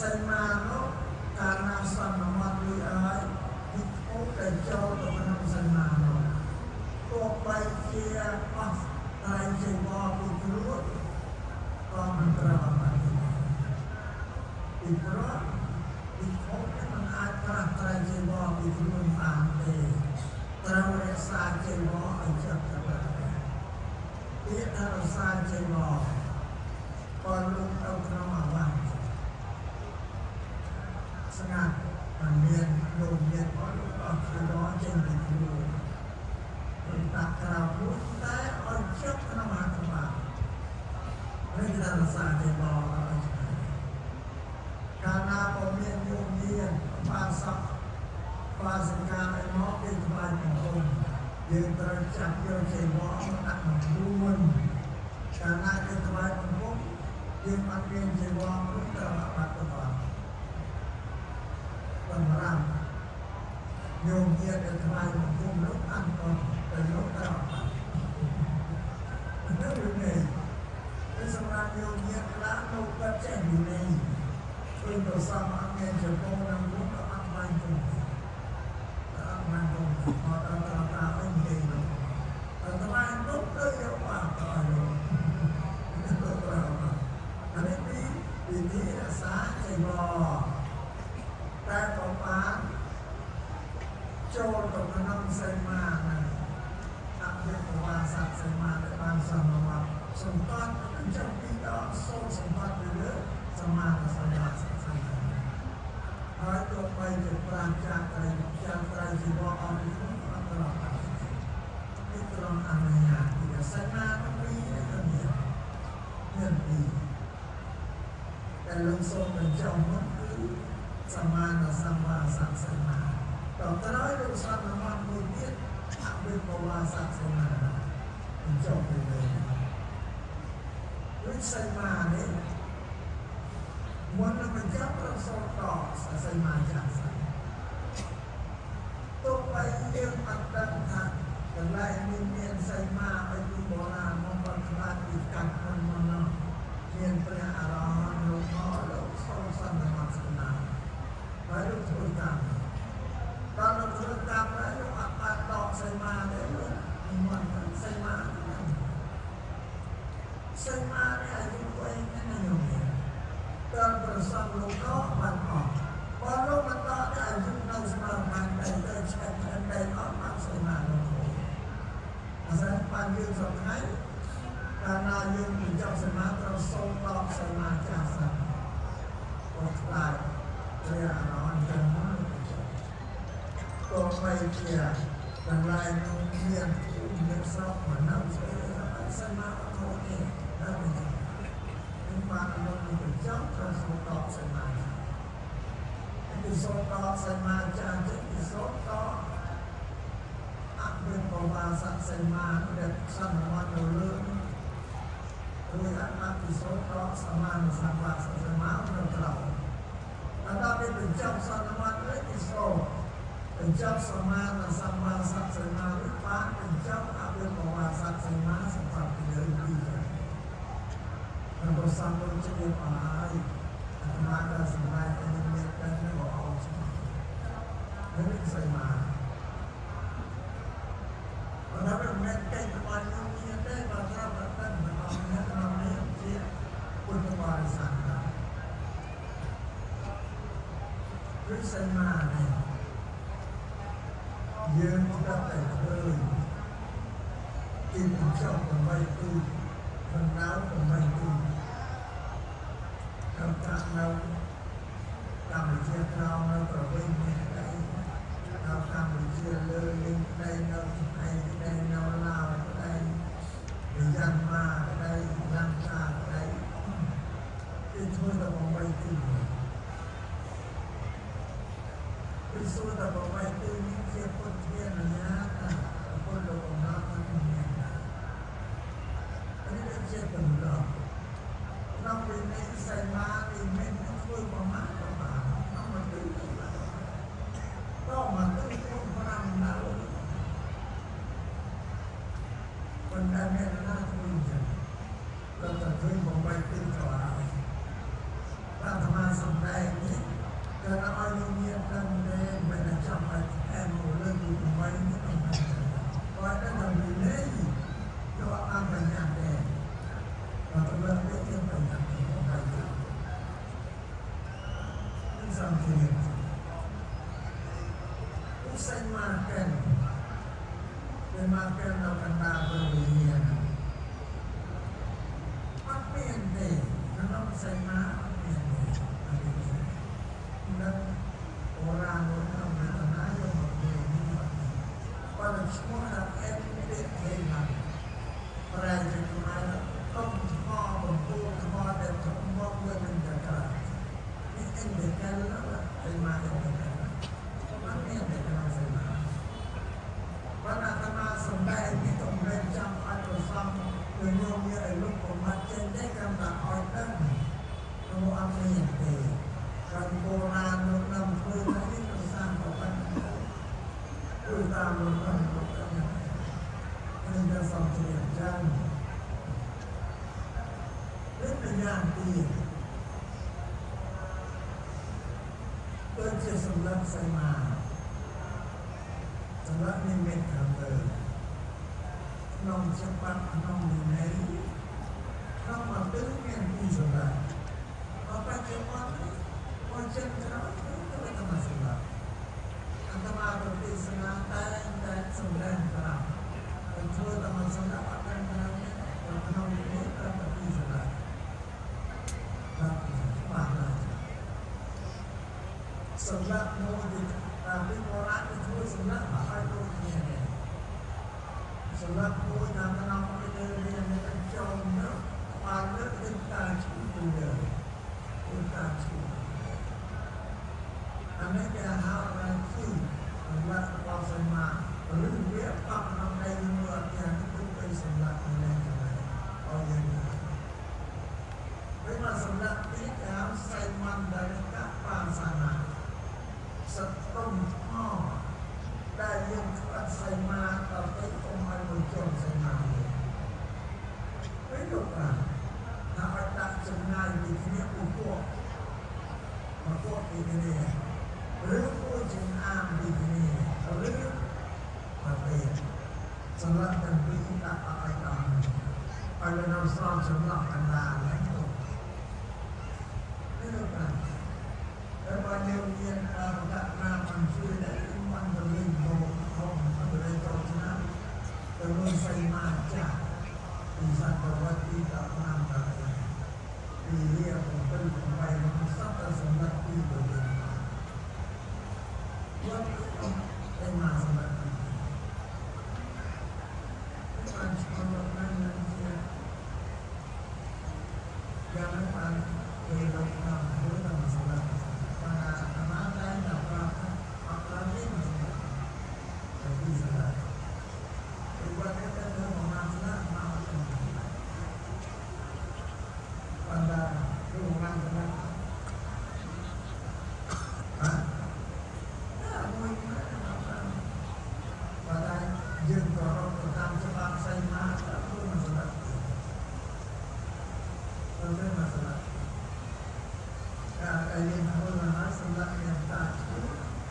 B: សីមានោះកាលណាសន្មត់រួចហើយវិខុដែលចូលទៅក្នុងសីមានោះទោះបីជាអស់ត្រៃជីវរពីខ្លួនក៏មិនត្រូវអបិទពីព្រោះវិខុមិនអាចប្រាស់ត្រៃជីវរពីខ្លួនបានទេត្រូវរក្សាជីវរឲ្យជាប់ទៅបានពាក្យថារក្សាជីវរក៏លោកទៅក្នុងអាវាសស្ងាត់មិនមានលោកមានក៏លោកអស់ជីវរចេញពីខ្លួនមិនដាក់ក្រៅខ្លួនតែឲ្យជាប់ក្នុងអាត្មានេះគឺរក្សាជីវរឲ្យឆ្ងាយកាលណាបើមានយោមានបាសកបាសិកាឲ្យមកគេថ្វាយបង្គំយើងត្រូវចាប់យកជីវរមកដាក់ក្នុងខ្លួនកាលណាគេថ្វាយបង្គំយើងអត់មានជីវរនោះត្រូវអាបត្តិទៅបានសម្រាប់យោមានដែលថ្វាយបង្គំនោះអត់ក៏ទៅលោកត្រូវអាបត្តិនោះវានេះតែសម្រាប់យោមានខ្លះលោកគាត់ចេះវិន័យឃើញទៅសំអត់មានចំពោះនឹងនោះក៏អត់ថ្វាយគុំអត់បានគុំអត់ដល់តាតាវិញទេនោះតែថ្វាយនោះទៅយកបាបទៅឲ្យលោកទៅត្រូវអានេះពីវិធីរក្សាជីវរតែក៏បានចូលទៅក្នុងសីមាហ្នឹងអភិបវាសសីមាដែលបានសន្មតសន្តតនឹងចំពីដងសូត្រសន្តតពីលើសមាធិសមាសសីមាហើយទោះបីជាប្រាចាកត្រីចាត្រីជីវរអស់ពីនោះអត់ត្រង់នេះត្រង់អនុញ្ញាតពីសីមានោះពីនេះក៏មានមានពីតែលោកសូមបញ្ចុះមកគឺសមានសម្មាសសីមាដល់ក្រោយលោកសន្មតមួយទៀតអវិបវាសសីមាបញ្ចុះពីលើវិសីមានេះមុននឹងបញ្ចប់ត្រូវសូត្រដកសីមាចាស់សិនទោះបីយើងអត់ដឹងថាកន្លែងនេះមានសីមាឲ្យពីបុរាណមកគាត់ខ្លាចពីកាត់មុនមុននោះមានព្រះអរហន្តលោកមកលោកសូមសន្មតសនាហើយលោកធ្វើកម្មដល់លោកធ្វើកម្មហើយលោកអត់បានដកសីមាទេលោកនិមន្តសីមាសីមានេះអាយុវែងណាស់ញោមដល់ប្រសងលោកក៏បានអស់បើលោកបន្តទៅអាយុនៅស្មើបានតែទៅឆ្កែផែនដីអស់បានសីមាលោកអាស្រ័យបានយើងសប្តាហ៍កាលណាយើងបញ្ចប់សមាត្រូវសូមដកសមាចាស់សិនព្រោះខ្លាចព្រះអរហន្តចឹងមកទោះបីជាកន្លែងនោះមានមានស្រុកមកនៅស្អីសមាអត់ខុសទេដល់មិនចឹងនឹងបានលោកបញ្ចប់ត្រូវសូមដកសមាចាស់គឺសូមដកសមាចាស់ចឹងគឺសូមដកអវិបវាសសីមាដែលសន្មតនៅលើរួចអត់បានពិសូត្រដកសមានុសម្បាសសីមានៅក្រោម ដល់ពេលបញ្ចប់សន្មតរួចគេសូត្របញ្ចប់សមាធិសម្មាសត្វសីមារួចបានបញ្ចប់អវិបវសត្វសីមាសម្បត្តិលើពីរហើយប្រសំលោកជាអស់ហើយអាត្មាក៏សម្ដែងឲ្យមានដឹងនឹងអស់ច្បាស់នេះសីមាបើថាមិនមែនកិច្ចរបស់ញោមមានទេបើប្រាប់តែដឹងរបស់អ្នកក្នុងនេះជាពុទ្ធបរិស័ទដែរគឺសីមានេះយើងត្រូវតែឃើញទីបញ្ចប់8ទីបណ្ដោ8ទីកម្មតានៅកម្ពុជាក្រោមនៅប្រវេណនេះដែរនៅកម្ពុជាលើលិញក្តីនៅថៃក្តីនៅឡាវក្តីមីយ៉ាន់ម៉ាក្តីលង្កាក្តីគេធ្វើតែ8ទីគឺសួរតែ8ទីនេះជាពុទ្ធធានញ្ញាតពុទ្ធលោកកំណត់ថាមានណានេះជាទម្លាប់ក្នុងវិន័យសីមានេះមិនធ្វើប្រមាថប្រមាថក្នុងមន្ទីរក៏មកទៅក្នុង5ដល់ប៉ុន្តែអ្នកណាធ្វើអញ្ចឹងក៏តែធ្វើ8ទីក៏ហើយអាត្មាសម្ដែងនេះក៏ឲ្យញញៀមដឹងដែរមិនចាំឲ្យអែមលើពី8នេះต้องគាត់តែវិន័យក៏អត់បញ្ញាដែរបើទៅលើនេះយើងបញ្ញាទៅនេះសំខាន់ឧស្សាហ៍មកកាន់ពេលមកកាន់នៅកណ្ដាលព្រះវិហារអត់មានទេក្នុងសីមាអត់មានទេអត់មានទេនៅបុរាណក្នុងវេទនាយកមកទេនេះអត់មានបើឈ្មោះថាអេពាក្យទេមកប្រែជាខ្មែរកុំថ្មបំពូថ្មដែលធំមកវាមិនកក្រានេះអិនដេកាលឯមកអិនដេកាលអត់មានទេក្នុងសីមាបើអាត្មាសម្ដែងនេះក៏មិនចាំឲ្យប្រសំគឺញោមមានឲ្យលោកប្រមាថចេញទេកម្មតែឲ្យដឹងនោះអត់មានទេកម្មបុរាណលោកនាំធ្វើនេះក៏សាងប្របានគឺតាមលោកនាំលោកនេះจะសំជ្រាបចឹងនេះเป็นយ៉ាងទីដូចជាសម្រាប់សីមាសម្រាប់និមិត្តខាងលើក្នុងច្បាប់ក្នុងវិន័យក្នុងមន្ទិលមានពីរសម្រាប់បើបច្ចុប្បន្ននេះបើចិនក្រោយទៅតែមកសម្រាប់អាត្មាប្រទេសនាតែតែសម្រាប់ប្រាប់តែធ្វើតែមកសម្រាប់អត់ដឹងក្រៅនេះក្នុងវិន័យប្រាប់តែពីរសម្រាប់បាទច្បាស់ណាស់សម្រាប់មួយទីតាមពីបុរាណគេធ្វើសម្រាប់ឲ្យដូចគ្នានេះសម្រាប់មួយតាមក្នុងគេរៀននៅចូលទៅបានលើកទៅតាឈឺទៅលើទៅតាឈឺអានេះគេហៅថាជីសម្រាប់របស់សមាឬវាបកក្នុងដៃមួយអត់យ៉ាងនេះទៅសម្រាប់នេះទៅឲ្យយើងពេលមកសម្រាប់ទីគេហៅសៃមន្តរិកបាសានាសតុំថ្មដែលយើងស្អិតសីមាដល់ទៅកុំឲ្យមួយជុំសីមានេះពេលលោកថាថាឲ្យដាក់ចំណាយពីគ្នាពួកពួកមកពួកពីគ្នាឬពួកជំអាមពីគ្នាឬប្រទេសសម្រាប់ទាំងពីរដាក់ឲ្យដល់ឲ្យនៅស្រោចសម្រាប់កណ្ដាលហ្នឹងនេះលោកថាតែបើយើងមានដាក់ណាមិនជួយដែរមិនទៅលេងមកខំទៅលេងចូលឆ្នាំទៅមើលសីមាចាស់ពីសតវត្សទី15ដល់ពីរៀប7 8មកសត្វសម្រាប់ពីទៅវិញវត្តតែមកសម្រាប់បានឆ្លងបាននឹងជាយ៉ាងបានពេលលោកតាមធ្វើតាមសម្រាប់បានអាត្មាតែតែប្រាប់អត់បានទេមកសម្រាប់តែពីសម្រាប់ពីវត្តនេះទៅមកស្លាប់មកបានដល់គឺមកសម្រាប់ ស្លាប់មានតាឈឺ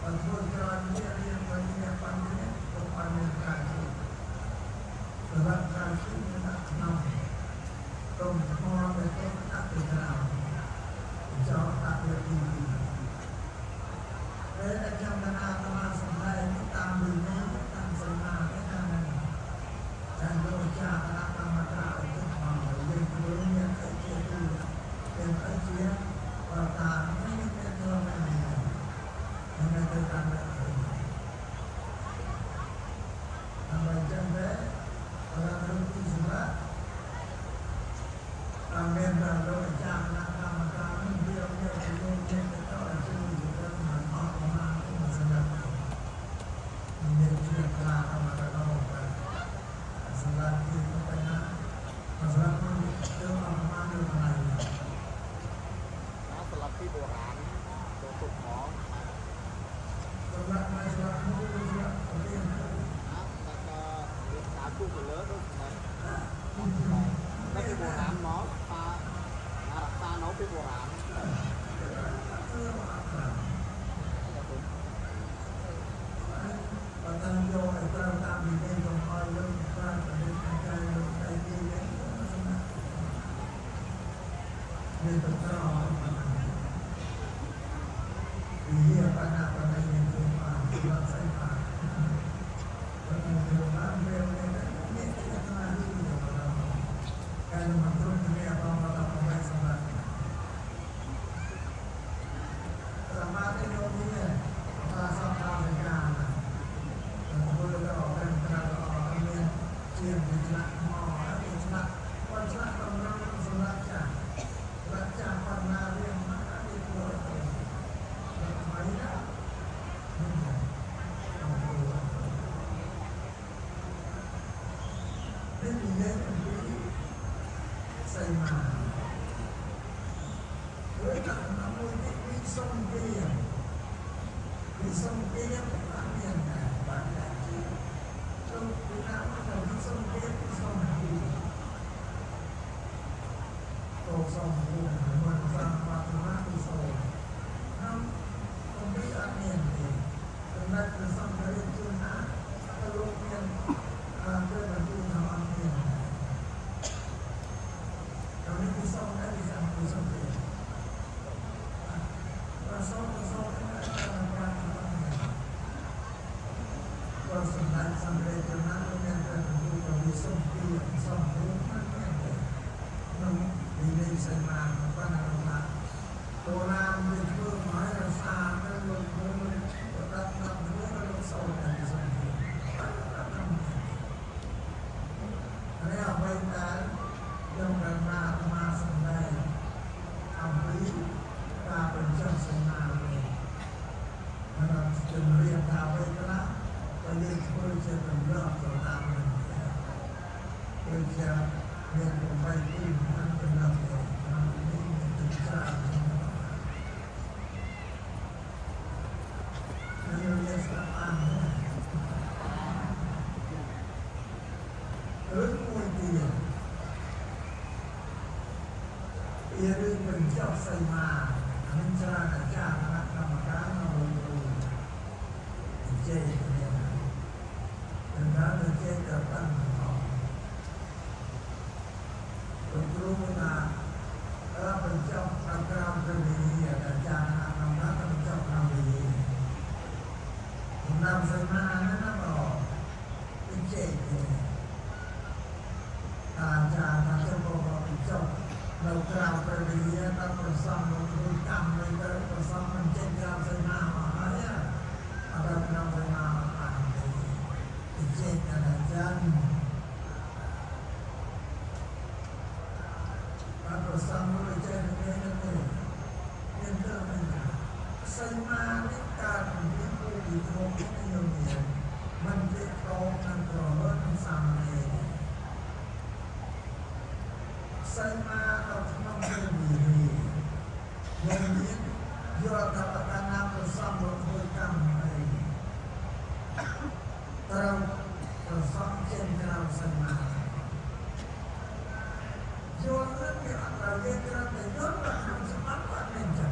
B: បើធ្វើក្រោយនេះរៀនវិញនេះប៉ុណ្នេះក៏អត់មានការឈឺសម្រាប់ការឈឺមានដាក់ក្នុងទុំថ្មដែលគេដាក់ទៅក្រៅចោលដាក់វាទីពីរពេលដែលខ្ញុំកណាអាត្មាសម្ដែងតាមវិន័យតាមសមាធិតាមហ្នឹងតែលោកចាគណៈកម្មការឲ្យទឹកមកយើងធ្វើមានអីជាទីមានអីជាបើតាមនេះមានធ្វើមិនមែនហ្នឹងទៅតាមនេះដើម្បីចឹងដែរដល់លោកទីសម្រាប់តាមមានដល់លោកអាចារ្យគណៈកម្មការនេះវាមានជំនួយចេះទៅឲ្យជួយទៅមិនអត់ប្រមាណទេសម្រាប់មានជាខ្លាកម្មការដល់សម្រាប់ទីទៅណាសម្រាប់ទៅអត់ប្រមាណនៅថ្ងៃ
C: ណាស្លាប់ពីបុរាណទៅទុកផង
B: សម្រាប់មកសម្រាប់មួយសម្រាប់រៀន
C: ណាតែក៏រៀនការគូទៅលើដូចតែតែពីបុរាណមកតារក្សានៅពីបុរាណ
B: ធ្វើមកអត់បាន
C: តែគុំ
B: បើតាមយកឲ្យត្រូវតាមវិន័យកុំឲ្យលោកប្រើប្រឌិតកាយលោកអីទីនេះសម្រាប់មានត្រង់វិយាបណ្ណាបណ្ណាមានជាបានសម្រាប់ស្អីបានបើមានបានវាមានមានតែអាត្មានេះទៅការមកគ្រប់គ្នាបងមកដល់ប្រសម្រាប់សមាធិយោនេះតាសំតាសកាធ្វើទៅអត់ត្រូវអត់មានជាវិឆ្លាក់មកវិឆ្លាក់គាត់ឆ្លាក់បំរុងសម្រាប់ចាស់សម្រាប់ចាស់បណ្ណារៀនមកអត់ធ្វើទៅថ្មីណានេះនិយាយអំពីសីមាដោយតាមមួយនេះវិសំព្រាមវិសំព្រាមអត់មានដែរបានតែជាចូលពីណាមកវិសំព្រាមវិសំព្រាមតសំភូមិមិនសំបាតមាវិសោក្នុងអំពីអត់មានទេសម្រាប់ព្រះសង្ឃរាជជួនណាក៏លោកមានអើព្រះបន្ទូលថាអត់មានដែរដល់នេះវិសំដែរវិសំវិសំព្រាមប្រសងប្រសងតាមប្រាថ្នាក៏សម្ដេចសម្រេចចំណានមានព្រះបន្ទូលថាវិសំព្រាមសំភូមិមិនមានទេក្នុងវិន័យសីមាបណ្ណាថាបុរាណវាធ្វើមកឲ្យរក្សានៅលោកភូមិដាក់តាមធ្វើលោកសោតែវិសំព្រាមនេះអ្វីដែលខ្ញុំកណាអាត្មាសម្ដែងអំពីការបញ្ចុះសីមានេះហើយជំរាបថាអ្វីខ្លះក៏យើងធ្វើជាទម្លាប់ទៅតាមនឹងដូចជាមាន8ទីมันទម្លាប់ទៅនេះមានទីច្រើនហើយយើងស្ដាប់អានរឿងមួយទៀតពីរឿងបញ្ចុះសីមានឹងច្រើនអាចារ្យគណៈកម្មការនៅលោកនិយាយគ្នាតែដល់និយាយទៅតាំងលោកគ្រូថាដល់បញ្ចុះខាងក្រៅទៅនេះអាចារ្យគណៈកម្មការទៅបញ្ចុះខាងនេះតាមសីមាហ្នឹងណាបងនិយាយគ្នាអាចារ្យថាទៅបងបញ្ចុះនៅក្រៅព្រះវិហារដល់ប្រសំលោកគ្រូកម្មទៅប្រសំមិនចេញក្រៅសីមាមកហើយអត់ដល់ក្នុងសីមាអត់បានទេនិយាយតែអាចារ្យបានប្រសំលោកចេញនេះនេះមានទៅមិនសីមានេះកើតពីពូវិធមនេះយកមានមិនជាក្រមនឹងក្រលើនឹងសាមណេរសីមាដល់ក្នុងព្រះវិហារយើងមានយកតបកាណាប្រសំលោកធ្វើកម្មអីត្រូវប្រសំចេញក្រៅសីមាយល់ទៅវាអត់ត្រូវយើងគ្រាន់តែយល់ដល់ក្នុងច្បាប់អត់មានចឹង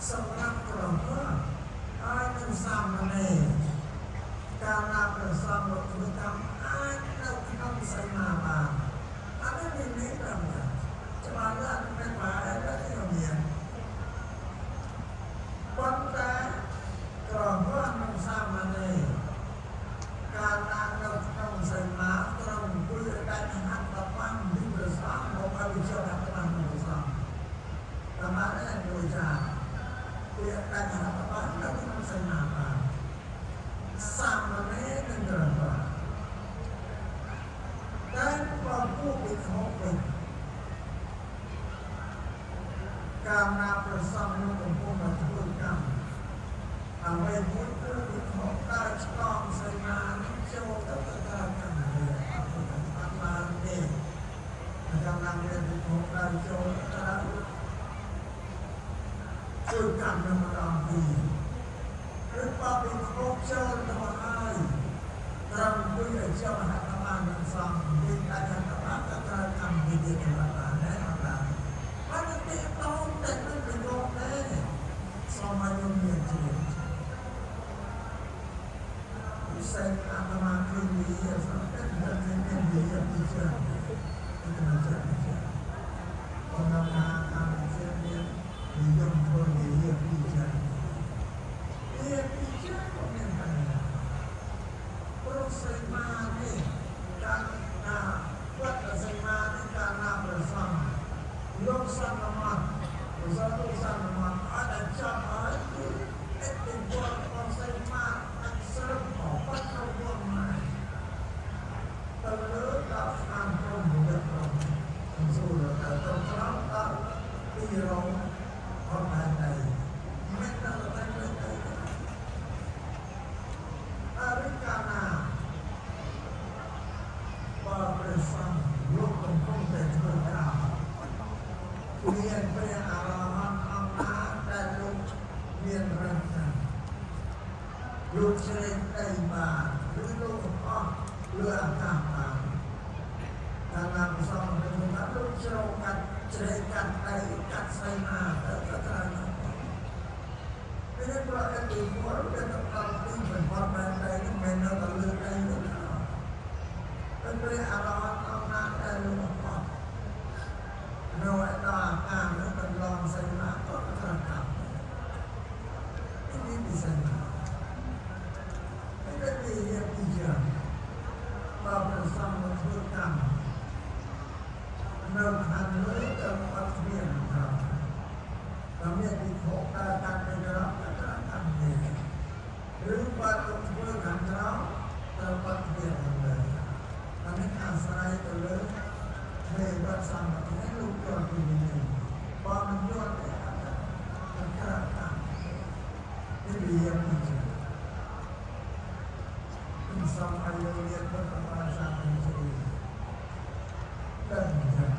B: ស សម្រាប់ក្រហមហើយនឹងសាមណេរកាលណាព្រះសង្ឃលោកធ្វើកម្មអាចនៅក្នុងសីមាបានអានេះមាននេះត្រឹមតែច្បាស់ណាស់មិនបានតែមានប៉ុន្តែក្រហមនិងសាមណេរកាលណានៅក្នុងសីមាត្រូវអង្គុយឲ្យដាច់ហត្ថបានពីព្រះសង្ឃមកឲ្យវិជាហត្ថបានព្រះសង្ឃតាមនេះដូចចាវាដាច់ហត្ថបាននៅក្នុងសីមាបានសាមណេរនិងក្រហមតែបើពួកវិខវិញកាលណាព្រះសង្ឃនឹងកំពុងតែធ្វើកម្មអ្វីមួយគឺវិខដើរឆ្លងសីមានឹងចូលទៅទៅកម្មវាអត់បានទេកាលណាមានវិខដើរចូលទៅធ្វើកម្មនឹងម្ដងទីឬបើវិខចូលទៅហើយត្រឹមគួយឲ្យជាប់ហត្ថបាននឹងសង្ឃវិញដាច់ហត្ថបានក៏ត្រូវកម្មវិធីបានដែរអត់បានបានទេតោតែនឹងប្រយោគទេសូមឲ្យយើងមានជាពិសេសអាត្មាឃើញវាសំខាន់តែមានវាពិសេសអាត្មាចាស់បណ្ដាកម្មជាមាននិយមធ្វើវាពិសេសវាពិសេសក៏មានបញ្ហាព្រោះសីមានេះកាលណាវត្តសីមានេះកាលណាព្រះសង្ឃលោកសន្មតព្រះសង្ឃលោកសន្មតអត់តែចាប់ហើយគឺឥទ្ធិពលរបស់សីមាអក្សររបស់ប្រវត្តិមកទៅលើដល់ស្ថានព្រំវិទ្យាព្រំសួរទៅទៅត្រង់ដល់ទីរងអត់បានដែរមិនដល់តែទៅអរិកាណាបើព្រះសង្ឃលោកកំពុងតែធ្វើកម្មមានព្រះអរហន្តអង្គណាដែលលោកមានរឹងណាលោកជ្រែកដីបានឬលោកអស់លើអាកាសបានកាលណាព្រះសង្ឃនឹងថាលោកជ្រោកកាត់ជ្រែកកាត់ដីកាត់សីមាទៅក៏ត្រូវពេលប្រអិទិពលទៅដល់ទីបំផុតបែបដីនឹងមិននៅតែលើដីនោះតែព្រះអរហន្តអង្គណាដែលលោកអស់នៅឯដល់អាកាសនោះកន្លងសីមាក៏ត្រូវកម្មនេះពិសេសនេះវាពិសេសបើព្រះសង្ឃមកធ្វើកម្មនៅខាងលើទៅអត់គ្មានครับតែមានវិខដើរកាត់ទៅក្រោមក៏ត្រូវកម្មនេះឬបើទៅធ្វើខាងក្រោមទៅអត់គ្មានខាងលើអានេះអាស្រ័យទៅលើមេវត្តសង្ឃនេះលោកយល់ពីនេះបើមិនយល់ទេអត់ត្រូវកម្មនេះវាពិសេសសូមឲ្យលោករៀនពុទ្ធបរិស័ទទាំងជាដឹងចឹង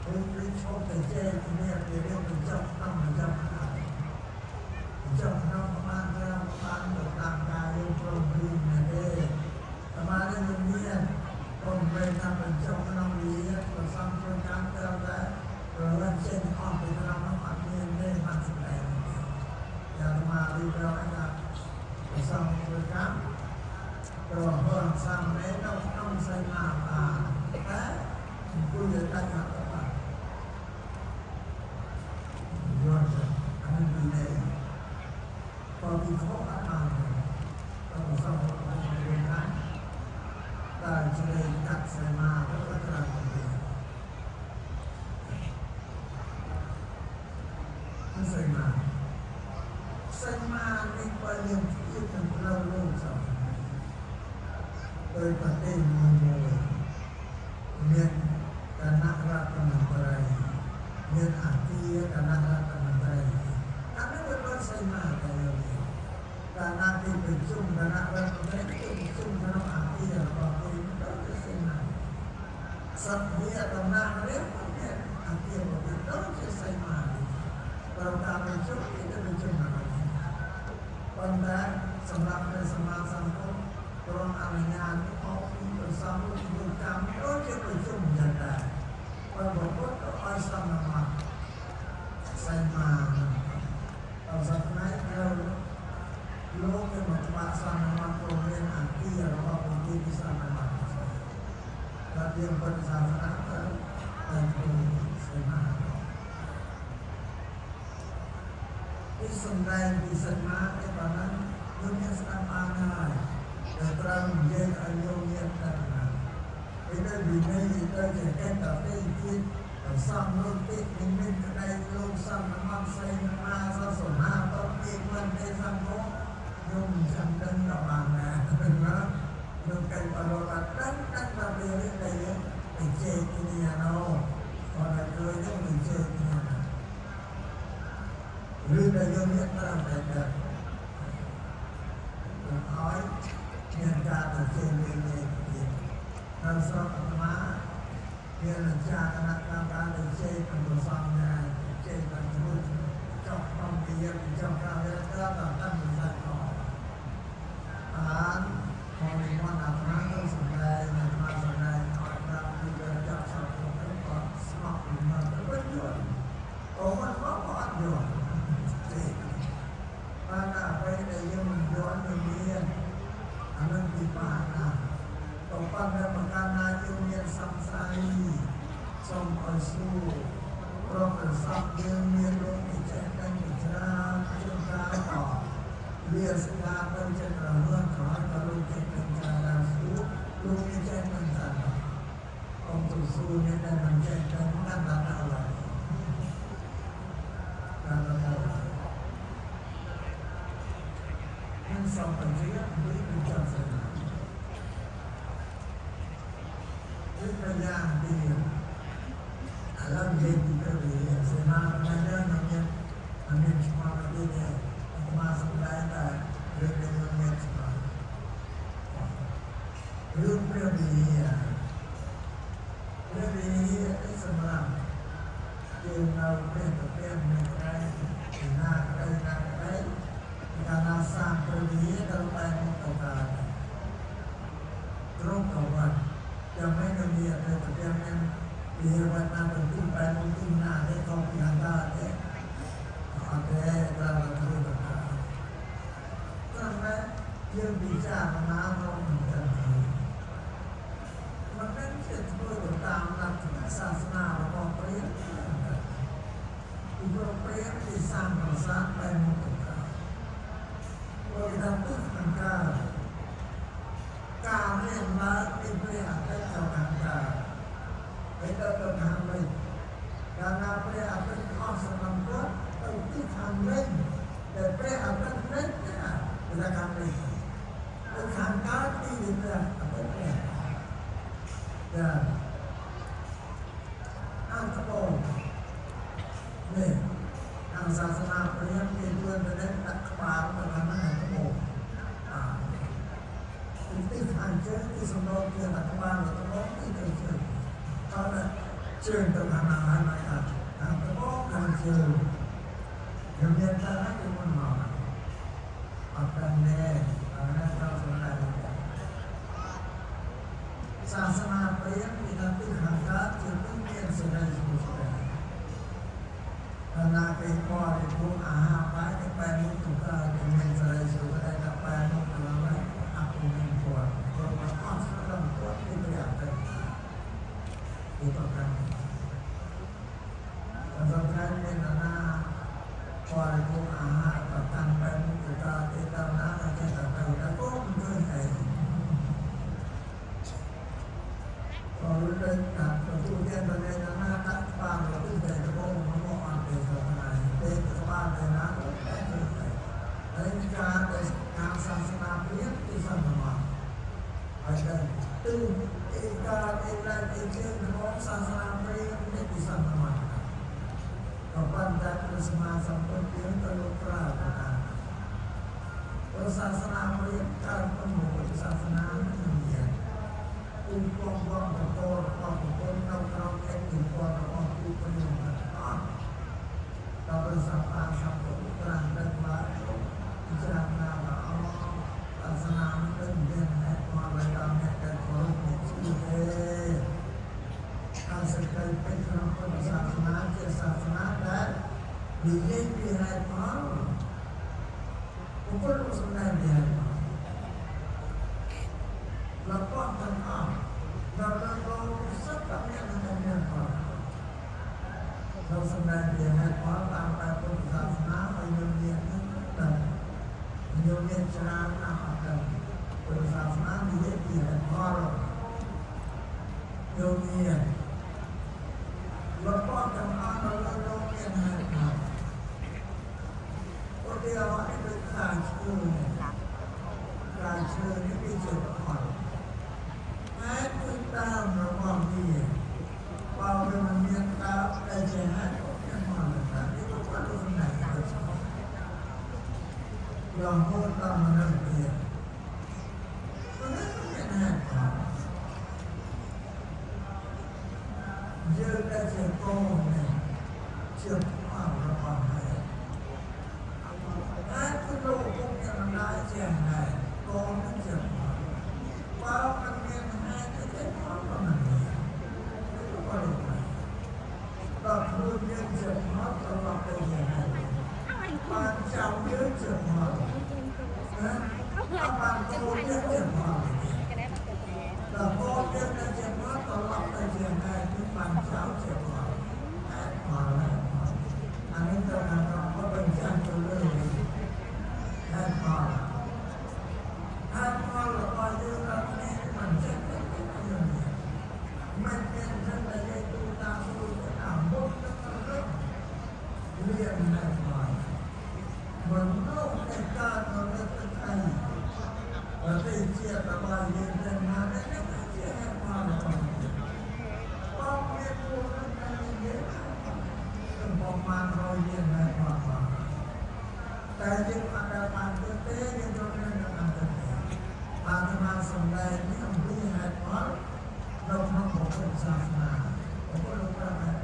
B: គឺគឺឈប់តែជែកគ្នាពីរឿងបញ្ចប់ក្នុងបញ្ចប់បញ្ចប់ក្នុងប្រមាណច្រើនប្រមាណទៅតាមការយើងព្រមព្រៀងណាទេប្រមាណនេះមិនមានព្រមព្រៀងថាបញ្ចប់ក្នុងវិប្រសំធ្វើការត្រូវតែប្រឡងចេញអស់ពីក្នុងនោះអត់មានទេបានសម្ដែងទេយ៉ាងមករៀបរាប់ថាប្រសំធ្វើកម្មប្រហែលសាមណេរនៅក្នុងសីមាបានតែអង្គុយតែដាច់ហត្ថបានយល់ទេអានេះពីនេះបើពីខអត់បានទេបើប្រសំធ្វើកម្មតែជ្រែកកាត់សីមាទៅក៏ត្រូវទេសីមាសីមានេះបើយើងធៀបនឹងផ្លូវលោកសោះដោយប្រទេសមួយមួយមានគណៈរដ្ឋមន្ត្រីមានអគារគណៈរដ្ឋមន្ត្រីអានេះវាដូចសីមាតែយើងកាលណាគេប្រជុំគណៈរដ្ឋមន្ត្រីគេប្រជុំក្នុងអគាររបស់គេដូចជាសីមាសត្វវាតំណាងរាស្ត្រមានអគាររបស់គេដូចជាសីមាប្រការប្រជុំគេទៅប្រជុំក្នុងនេះប៉ុន្តែសម្រាប់ព្រះសម្មាសម្ពុទ្ធទ្រង់អនុញ្ញាតឲ្យពីព្រះសង្ឃធ្វើកម្មដូចជាប្រជុំយ៉ាងដែរប៉ុន្តែពុទ្ធក៏ឲ្យសន្មតសីមា យើងពុទ្ធសាសនាទៅតែធ្វើសីមានេះសំដែងពីសមាធិបានណាយើងមានស្ដាប់បានហើយតែត្រូវនិយាយឲ្យយើងមានតែណាពេលដែលវិន័យទៅជាកេតតិទៀតសំរុតិនិមិត្តក្តីលោកសំនមសីនមាសសមាតតិមន្តេសង្ឃោខ្ញុំចាំដឹងដល់បានណាណាលោកកៃបរតដឹងដឹងដល់ពេលនេះដែលយើងទៅជេរគ្នាណោគាត់ទៅយើងទៅជេរគ្នាណាឬដែលយើងមានត្រឹមតែតែឲ្យមានការទៅជេរលេងទៀតនៅស្រុកអាត្មាមានអាចារ្យគណៈកម្មការដែលជេរក្នុងប្រសងណាជេរបានធ្វើចောက်បំពីចောက်ការទៅដល់តាំងសាច់កបានមកនិមន្តអាត្មាទៅសម្ដែងអាត្មាសម្ដែងឲ្យប្រាប់ពីការចាប់សត្វទៅក៏ស្មោះមកទៅវិញយល់អូមិនមកក៏អត់យល់ទេបានអ្វីដែលយើងមិនយល់មិនមានអានឹងពិបាកណាស់ក៏ប៉ុន្តែប្រការណាយើងមានសង្ស័យសូមឲ្យសួរព្រោះប្រសពយើងមានលោកវិចេះដឹងច្រើនជាងការតវាស្ដាប់ទៅចិត្តរហូតក្រោយក៏លោកចេះដឹងច្រើនដល់សួរលោកវិចេះដឹងច្រើនកុំទៅសួរអ្នកដែលមិនចេះដឹងណាស់ដល់ដល់ដល់ដល់នឹងសូមបញ្ជាវិចារណាវិញ្ញាណទីឥឡូវនិយាយពីព្រះវិហារសេនាមិនដឹងមានមានឆ្មាទីនេះអាត្មាសម្ដែងតែរឿងដែលមានឆ្មារឿងព្រះវិហារព្រះវិហារនេះសម្រាប់យើងនៅព្រះប្រពៃណីក្តីណាក្តីណាក្តីកាលណាសាងព្រះវិហារត្រូវបែរមុខទៅកើតត្រង់ទៅវត្តចាំមិនមានព្រះប្រពៃណីវិហារវត្តណាទៅទីបែរមុខទីណាទេក៏ពីអន្តរទេអត់ទេត្រូវតែធ្វើទៅកើតត្រង់តែយើងពិចារណារកមិនដឹងមិនមែនជាធ្វើទៅតាមលទ្ធិសាសនារបស់ព្រះពីព្រោះព្រះទីសាងប្រាសាទបែរមុខទៅកើតព្រោះថាទិសខាងកើតការរៀនឡើងពីព្រះអាទិត្យទៅខាងកើតហើយទៅទៅខាងលិចកាលណាព្រះអាទិត្យអស់សម្រាប់គាត់ទៅទិសខាងលិចតែព្រះអាទិត្យលិចណាទៅខាងលិចទៅខាងកើតទីព្រះអាទិត្យនេះចាអន្តបនេះខាងសាសនាព្រាហ្មណ៍គេជួយទៅដាក់ក្បាលទៅខាងហ្នឹងអន្តបអាទីខាងជើងទីសំដៅគេដាក់ក្បាលទៅត្បូងទីទៅជើងតើជើងទៅខាងណាហើយមកខាងត្បូងខាងជើងខ្ញុំមានតាណាពីមុនមកអត់ដឹងទេអានេះត្រូវសម្ដែងសាសនាព្រាហ្មណ៍គេថាទីខាងកើតជាទីមានសេរីសួស្តីកាលណាគេបរិភោគអាហារបាយគេបែរមុខទៅកើតគេមានសេរីសួស្តីតែបែរមុខទៅឡើយអពុញគាត់ព្រោះអត់ស្ដាប់គាត់ពីព្រះអាទិត្យឧបកម្មសំខាន់មានណាបរិភោគអាហារប្រកាន់បែរមុខទៅកើតទេតាមណាចេះតែទៅតែក៏មិនឃើញអីក៏លើកកាទទួលទានទៅណាដាក់ក្បាលទៅតែត្បូងមកអត់ទេសប្តាហ៍ទេក្បាលទៅណាតែទៅហើយការដែលតាមសាសនាព្រាហ្មណ៍គឺសន្មតហើយតែទិអេកាអេឡាអេជើងក្នុងសាសនាព្រាហ្មណ៍នេះគឺសន្មតក៏ប៉ុន្តែព្រះសម្មាសម្ពុទ្ធយើងទៅលោកប្រើទៅតាមព្រោះសាសនាព្រាហ្មណ៍កើតក្នុងពុទ្ធសាសនាមិនមានឧបមវង្សតរបស់បុគ្គលនៅក្រោមឥទ្ធិពលរបស់គូព្រាហ្មណ៍អត់ដល់ព្រះសម្មាសម្ពុទ្ធត្រាស់ដឹងឡើងពិចារណាថាអសាសនានេះមិនមានហេតុផលឲ្យដល់អ្នកដែលគោរពអ្នកជឿទេការសេចក្តីពេញក្នុងពុទ្ធសាសនាជាសាសនាដែលនិយាយពីហេតុផលបុគ្គលសម្ដែងពីហេតុផលរបស់ទាំងអស់នៅ លើលោកសុទ្ធតែមានតែមានផលเราแสดงเพียงให้ความตามไปพุทธศาสนาไปโยมเรียนนั่นแต่โยมเรียนชนะนะแต่พุทธศาสนามีเพียงให้พอโยมเรียนเราป้องกันอาเราโยมเรียนให้พอคนเดียวให้เป็นรายชื่อรายชื่อนี่มีจุดอ่อนแม้คุณตามเราบอกดีว่าเป็นมันมีตาแต่จะให้ผมมาแบบนี้ก็ว่าตัวไหนก็ชอบลองพูดตามมันเปลี่ยนตัวนี้ก็ไม่แน่ครับเยอะแต่จะโกงเนี่ยเชื่อความระวังให้ไอ้คุณโลกพวกนี้มันได้เช่นไรโกงนั่นเชื่อว่ามันเรียนให้แต่จะความมันเนี่ยเราพูดเรื่องเจ็บหัวตลอดไปอย่างไรบางเจ้าเรื่องเจ็บหัวนะบางตัวเรื่องเจ็บหัวเราพูดเรื่องเจ็บหัวตลอดไปอย่างไรที่บางเจ้าเจ็บหัวหัวแล้วอันนี้ตัวเราก็เป็นเจ้าตัวเรื่องแค่พอแค่พอเราก็ยืนเราเนี่ยมันเจ็บอย่างนี้มันเป็นท่านใดดูตาดูตามบุญนั่นเรื่องเรียนได้หน่อยเหมือนโลกในการเราเล่นไทยประเทศเชียร์ตะวันเรียนกันมาได้ไม่เชียร์ให้มาเราต้องเรียนรู้นั่นนั่นเยอะต้องประมาณเราเรียนได้มากกว่าแต่ยังอาการเต้ยังจนนั่นนั่นเต้อาตมาสมได้นี่ต้องวิหารเพราะเราทำของพุทธศาสนาผมก็รู้ว่าแบบ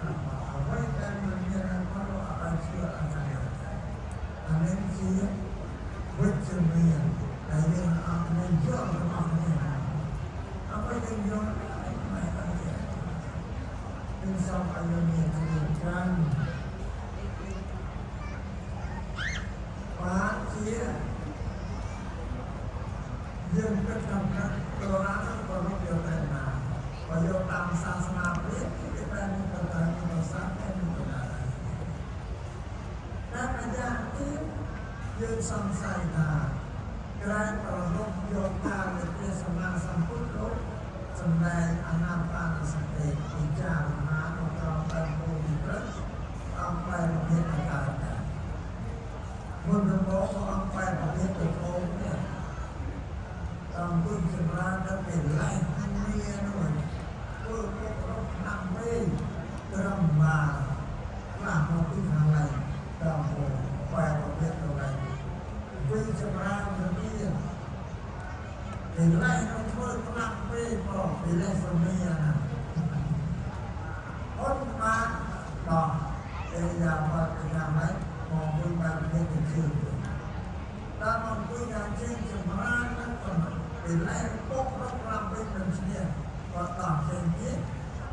B: เอาไว้แต่มันเนี่ยนะเพราะเราอะไรเชื่ออะไรอันนี้เชื่อวิจารณ์แต่ยังเอาในยอดของเนี่ยเอาไปยังยอดไม่ได้เป็นสองอายเนี่ยที่กันปาเชียยังก็ทำกันตัวนั้นก็รู้เดียวกันมาพอโยตามศาสนาเรียกที่เป็นตัวตนตัวสัตว์เป็นตัวอะไรแต่ปัญญาที่ยืนสงสัยตาไกลประลบโยธาเลยเรียสมาสัมพุทโธสำแดงอนาปานสติวิจารณาตามไปโมดิพระตามไปประเภทต่างๆมุนโมก็ตามไปประเภทตัวโตเนี่ยตามกุ้งจำราจะเป็นไล่เมียหน่อยเพื่อพวกเราทำไม่กระมาหลังเราที่ทางไรตามโมไปประเภทอะไรกุ้งจำราจะมีเป็นไล่เราเพื่อทำไม่บอกเป็นไล่สมัยนะคนมาต่อเอียาบาเป็นอะไรมองคุยไปประเภทชื่อตามมองคุยกันเช่นจำรานั่นก็เป็นไล่ปกรบรำเป็นหนึ่งเนี่ยก็ตอบเช่นนี้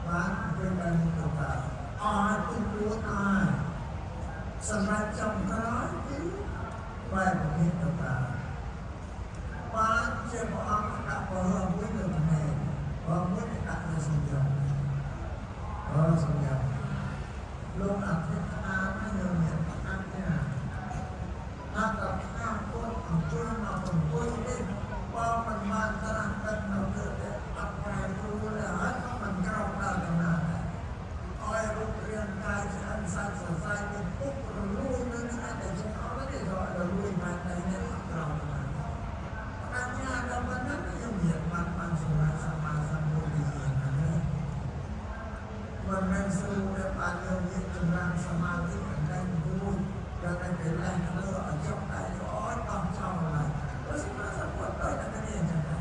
B: บ้านเป็นแบบนี้ต่างๆอาคุณรู้อาสำหรับจำกรายคือแบบนี้ต่างๆบ้านเจ้าอังกะเบอร์มือหนึ่งเนี่ยเบอร์มือหนึ่งตัดในสัญญาเออสัญญาลงอัดทานให้เงินอัดเนี่ยถ้ากับข้าวต้นของช่วยมาผมช่วยได้ว่ามันมาตรัสกันเราเกิดอัปราดูแล้วมันเกลาได้ขนาดไหนอ้อยรูปเรียนกายฉันสัตว์ใส่เป็นปุ๊บรู้นั่นนะแต่ฉันเอาแล้วเดี๋ยวเรารู้มาในนี้เราปัญญาเรามันนั้นยังเหยียดมันสมาสมาสัมบูรณ์อย่างนี้มันเป็นสู้ในปานโยมจำรังสมาธิกันดูจะได้เป็นแรงเลือดจบได้อ้อยต้องเช่าอะไรก็สมาสัมผัสได้แต่เนี่ยจังไง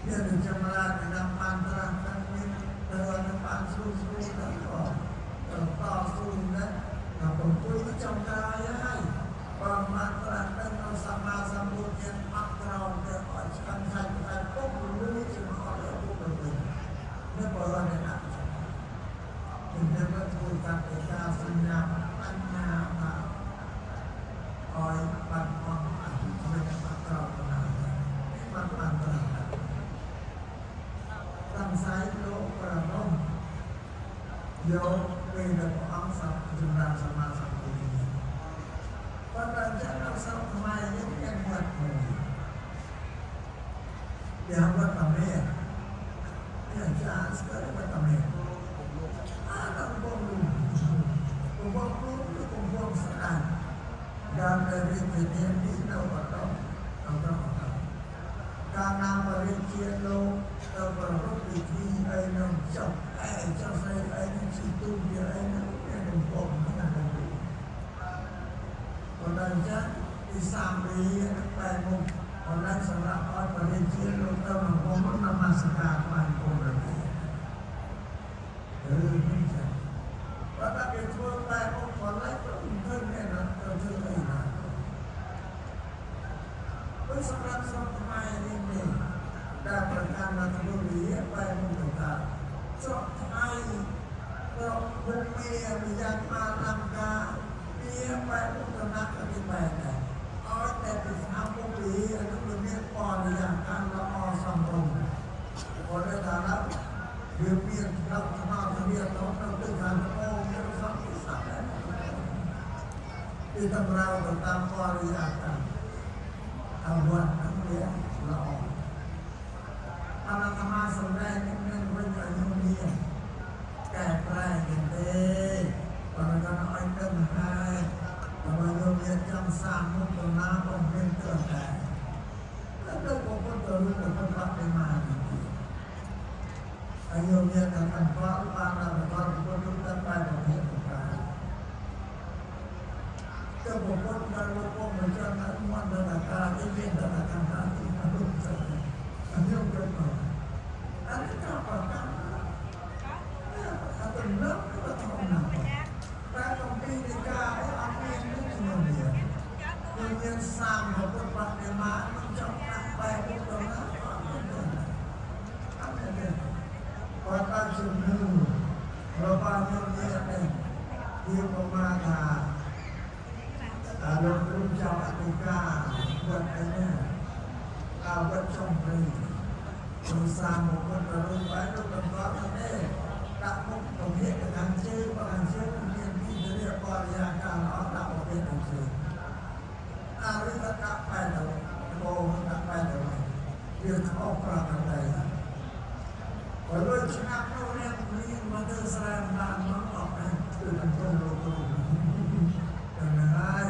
B: เนี่ยจำรังนำปานตรังนั้นนี่เดินปานสู้สู้แล้วก็ต่อสู้นะผมคุยจำได้ให้ประมาณตรังนั้นเราสมาสัมบูรณ์เนี่ยมักเราเนี่ยอ่อยชันชันชันปุ๊บรู้จึงขอเลิกปุ๊บเลยไม่ปล่อยวันนั้นถึงจะมาทูลกับเอกาสัญญาปัญญามาคอยบันความอันเป็นมักเราขนาดนี้มันมันขนาดตั้งส ស័យលោកប្ររំយកពេលដែលព្រះអង្គសម្រាប់សម្មាសម្ពុទ្ធនេះប៉ុន្តែចឹងនៅស្រុកខ្មែរយើងមានវត្តមួយគេហៅវត្តតាមេនេះអាចារ្យស្គាល់វត្តតាមេអាកំពង់លូកំពង់លូគឺកំពង់ស្អាតការដែលរាជធានីនៅបន្តអន្តរការណាមរាជាលោកទៅប្រពៃពិធីអីនឹងចុះអីចុះស្អីអីនឹងស៊ីទូវាអីនឹងមានកំពង់ហ្នឹងកំពង់ប៉ុន្តែអញ្ចឹងទីសាមរីបែរមុខប៉ុន្តែសម្រាប់ឲ្យបរិជាលោកទៅកំពង់នមស្ការថ្វាយគុំរវាឬនេះចឹងបើតែគេធ្វើបែរមុខប៉ុន្តែក៏មិនឃើញមានទៅធ្វើអីណាព្រោះសម្រាប់ស្រុកខ្មែរនេះនេះដែលប្រកាន់មកធ្វើវាបែរមុខទៅថាស្រុកថៃស្រុកភូមិវិយ៉ាងមាលង្កាវាបែរមុខទៅណាក៏គេបែរដែរឲ្យតែពីស្នាមមុខវានោះវាមានបរិយាកាសល្អសមរម្យព្រោះតែថាវាមានផ្លូវថ្នល់វាទៅទៅទៅខាងអូមានសំពិសាដែរពីតម្រូវទៅតាមបរិយាកាសអវត្តហ្នឹងវាល្អអនធម្មសម្ដែងនឹងមានវិញឲ្យញោមនេះកែប្រែយ៉ាងទេបើមិនឲ្យដឹងហើយបើញោមមានចង់សាងមុខដំណាក៏មានទៅដែរតែទៅក៏ពុទ្ធរូបទៅបាត់ទៅមកអាយុមានតែកំប៉បានដល់បន្តពុទ្ធរូបទៅបែបប្រភេទទៅទៅបុគ្គលដែលលោកពុំមិនចាំដល់មកដល់ការនេះមានដល់កម្មការទីអនុសត្វអញ្ចឹងទៅអរិយប្រកម្មអត់ទៅនឹកទៅធម្មតាតែកំពីនៃការអត់មាននេះខ្ញុំមានខ្ញុំមានសាមពុទ្ធបដិមានឹងចង់ដាក់បែបពុទ្ធណាអត់មានទេអត់មានទេបើតាមជំនឿរបស់ខ្ញុំនេះនេះវាប្រមាថាអាលោកគ្រូចៅអធិការវត្តអីនេះអាវត្តចុងព្រៃគ្រូសាមពុទ្ធរូបបែបលោកបន្តទៅនេះដាក់មុខពហិកខាងជើងបើខាងជើងមានទីរៀបបរិយាកាសល្អដាក់ប្រភេទខាងជើងអារិយដាក់បែបទៅបោដាក់បែបទៅវាខុសប្រកបតែបើលុយឆ្នាំនោះរៀនរៀនមកទៅស្រែបានមកអត់ដែរគឺនឹងទៅលោកគ្រូតែហើយ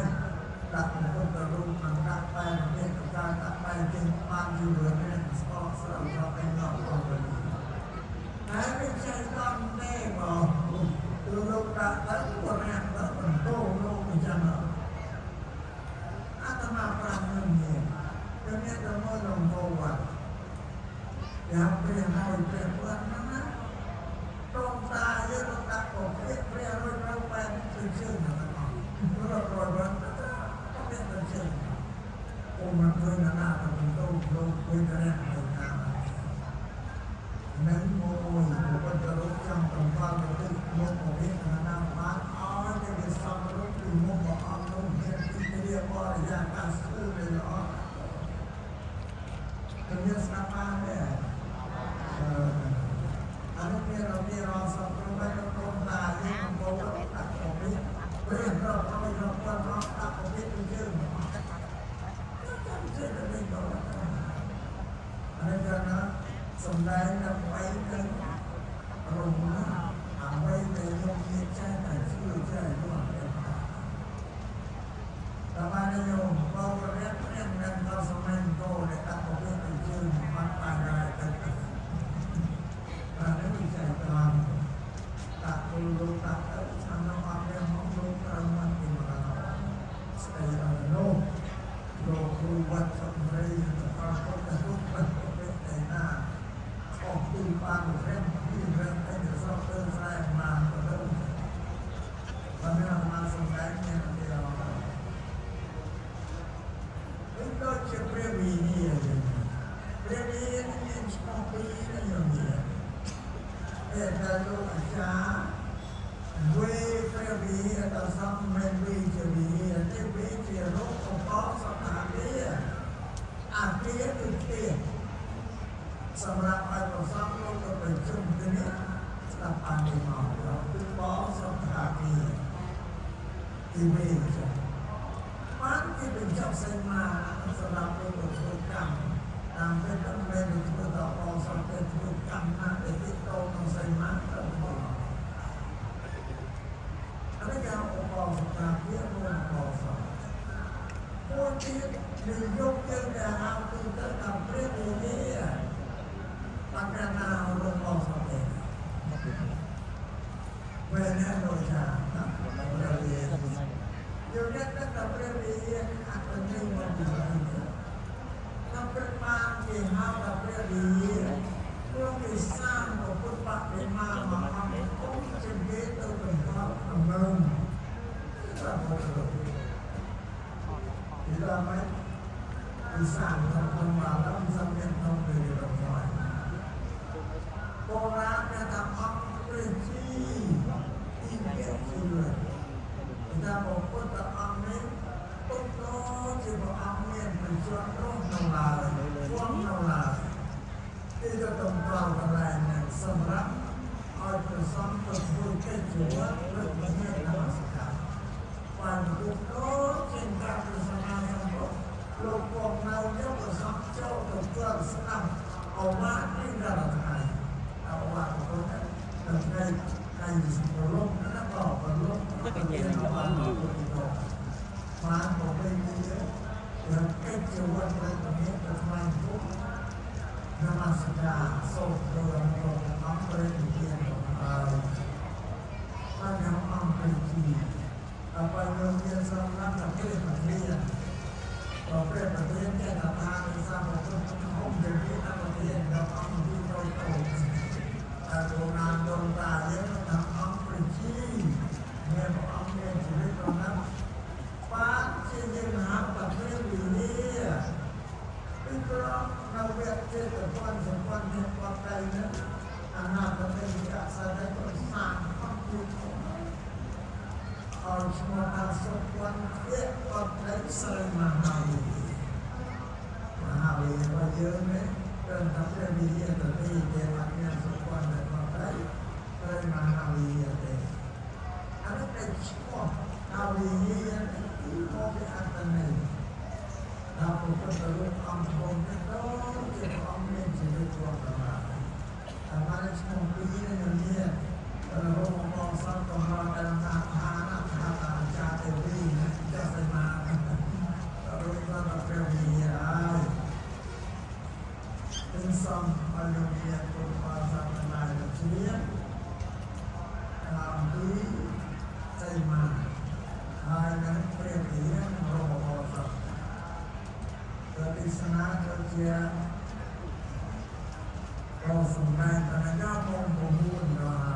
B: ដាក់ពុទ្ធរូបមិនដាក់បែបនេះការដាក់បែបគេបានយូរនេះស្អកស្រាប់ដល់ឯងអត់ទៅតែមិនចេះដល់ទេបងគឺលោកដាក់ទៅគាត់ណាស់ទៅបន្តលោកអញ្ចឹងអាត្មាប្រាំនឹងនេះគឺមានតែមួយលំហវត្តយ៉ាងព្រះហើយព្រះវត្តហ្នឹងណាតងតាយើងដាក់ប្រភេទព្រះរួចនៅបែបជឿជឿហ្នឹងអត់រត់រត់រត់ទៅមានតែជឿអូមកឃើញណាទៅទៅលោកឃើញតែទៅតាមនឹងមួយពុទ្ធរូបចាំតម្កល់ទៅមុខពវិធនាបានឲ្យតែវាសំរុំពីមុខព្រះអង្គនោះមានទីរៀបរិយាកាសស្រួលល្អទៅមានស្រាប់បានទេអឺអានោះមានរមានរសំរុំបែបកូនតាយើងកំពុងដាក់ពវិព្រះរកឲ្យរកគាត់រកដាក់ពវិទៅយើងចាំចេះតែវិញដល់អានេះគឺណាសំដែងដើម្បីនឹងរំណាអ្វីដែលយកជាចេះតែជឿចេះនោះតែបានញោមបើព្រះព្រះនឹងដល់សម័យកោដែលដាក់ពវិទៅជឿបានបានដែរទៅអានេះវិច័យតាមដាក់ពលលោកដាក់ទៅឆ្នាំនោះអត់មានមកលោកត្រូវមកពីមកដល់ស្ដីដល់នោះលោកគ្រូវត្តសំរីទៅប្រកបទៅពុទ្ធប្រភេទឯណាខុសពីបានព្រះពីព្រះឯកសោទៅស្រែមកទៅបានមានអាសំដែងមានទីអរនេះដូចជាព្រះវិនិយព្រះវិនិយមានឈ្មោះពីរយ៉ាងនេះឯដែលលោកអាចារ្យវេព្រះវិនិយដល់សំមិនវិជាវិនិយទេវិជារូបកបសតាវិអាគាគឺផ្ទះ សម្រាប់ឲ្យប្រសងលោកទៅប្រជុំគ្នាស្ដាប់បានទីមកគឺបសន្តាគាទីវិញចឹងបានគេបញ្ចប់សីមាសម្រាប់លោកទៅធ្វើកម្មតាមពេលមិនមែនធ្វើដល់បសន្តាធ្វើកម្មណាដែលទីតក្នុងសីមាទៅធ្វើអរិយាឧបសន្តាគារួមឧបសន្តាមួយទៀតនិយមយើងដែលហៅទូទៅថាព្រះវិហារបាក់ណារបស់សន្តាវេណាលោចាព្រះវិហារយើងអ្នកតែព្រះវិហារអត្តន័យមកពីនេះដល់ព្រះបានគេហៅថាព្រះវិហារព្រោះគេសាងពុទ្ធបដិមាមកអង្គគុំជាគេទៅបង្កប់ក្នុងនោះព្រះពុទ្ធរូបពីដល់ไหมอีสานทำคนมาแล้วมันสำเร็จต้องไปเรียบร้อยโบราณเนี่ยทำอังกฤษที่ที่เก็บที่เลยแต่บอกว่าแต่อังนี้ต้นโตที่บอกอังเนี่ยเป็นช่วงร่มนลาช่วงนลาที่จะต้องกล่าวอะไรเนี่ยสำหรับเอาไปซ้ำตัวผู้แค่จัวเรื่องนี้นมัสการวันพุทธเช่นการสมาสัมพุทธលោកពងនៅយកប្រសពចូលទៅធ្វើស្ដាប់អវាទនេះដល់ថ្ងៃអវាទពុទ្ធដល់ថ្ងៃថ្ងៃប្រឡងណាក៏ប្រឡងបានមកពេលនេះយើងកិច្ចជីវិតរបស់នេះទៅថ្លៃពុទ្ធនមស្ការសូមទៅដល់អង្គព្រះនិព្វានហើយបានអង្គព្រះជីដល់ពេលយើងមានសម្រាប់ដល់ព្រះប្រធាន ប្រភេទប្រធានចេះតែថានិសាមពុទ្ធធំជាពីប្រធានដល់អង្គទីតូចតូចតែគោណានដងតាយើងថាអង្គប្រជាមានអង្គមានជីវិតប្រណាប់បានជាយើងហៅប្រភេទវិរិយពីព្រោះនៅវត្តចេតពន្ធសម្ព័ន្ធនេះបតៃនេះអនាគតនៃកសត្វក៏សាងអង្គទីធំឲ្យឈ្មោះថាសុវណ្ណៈបតៃស្រីមហាវិរិយមហាវិរិយរបស់យើងនេះត្រឹមតែព្រះវិរិយទៅទីទេអត់មានសុវណ្ណៈបតៃស្រីមហាវិរិយទេអានេះเป็นឈ្មោះអវិរិយគឺមកពីអត្តន័យដល់ពុទ្ធរូបអង្គធំនេះដូចជាអង្គមានជីវិតធម្មតាតែបានឈ្មោះពីរនេះមានរោមបងសត្វកំរដល់ណាឋានៈឋានអាចារ្យទេវីចាសីមារូបដល់ព្រះវិរិយហើយទាំងសំបលមានពុទ្ធបាសាសនាជាតាមពីសីមាហើយនឹងព្រះវិរិយរោមបងសត្វទេសនាជាក៏សម្ដែងបញ្ញាបង9ដល់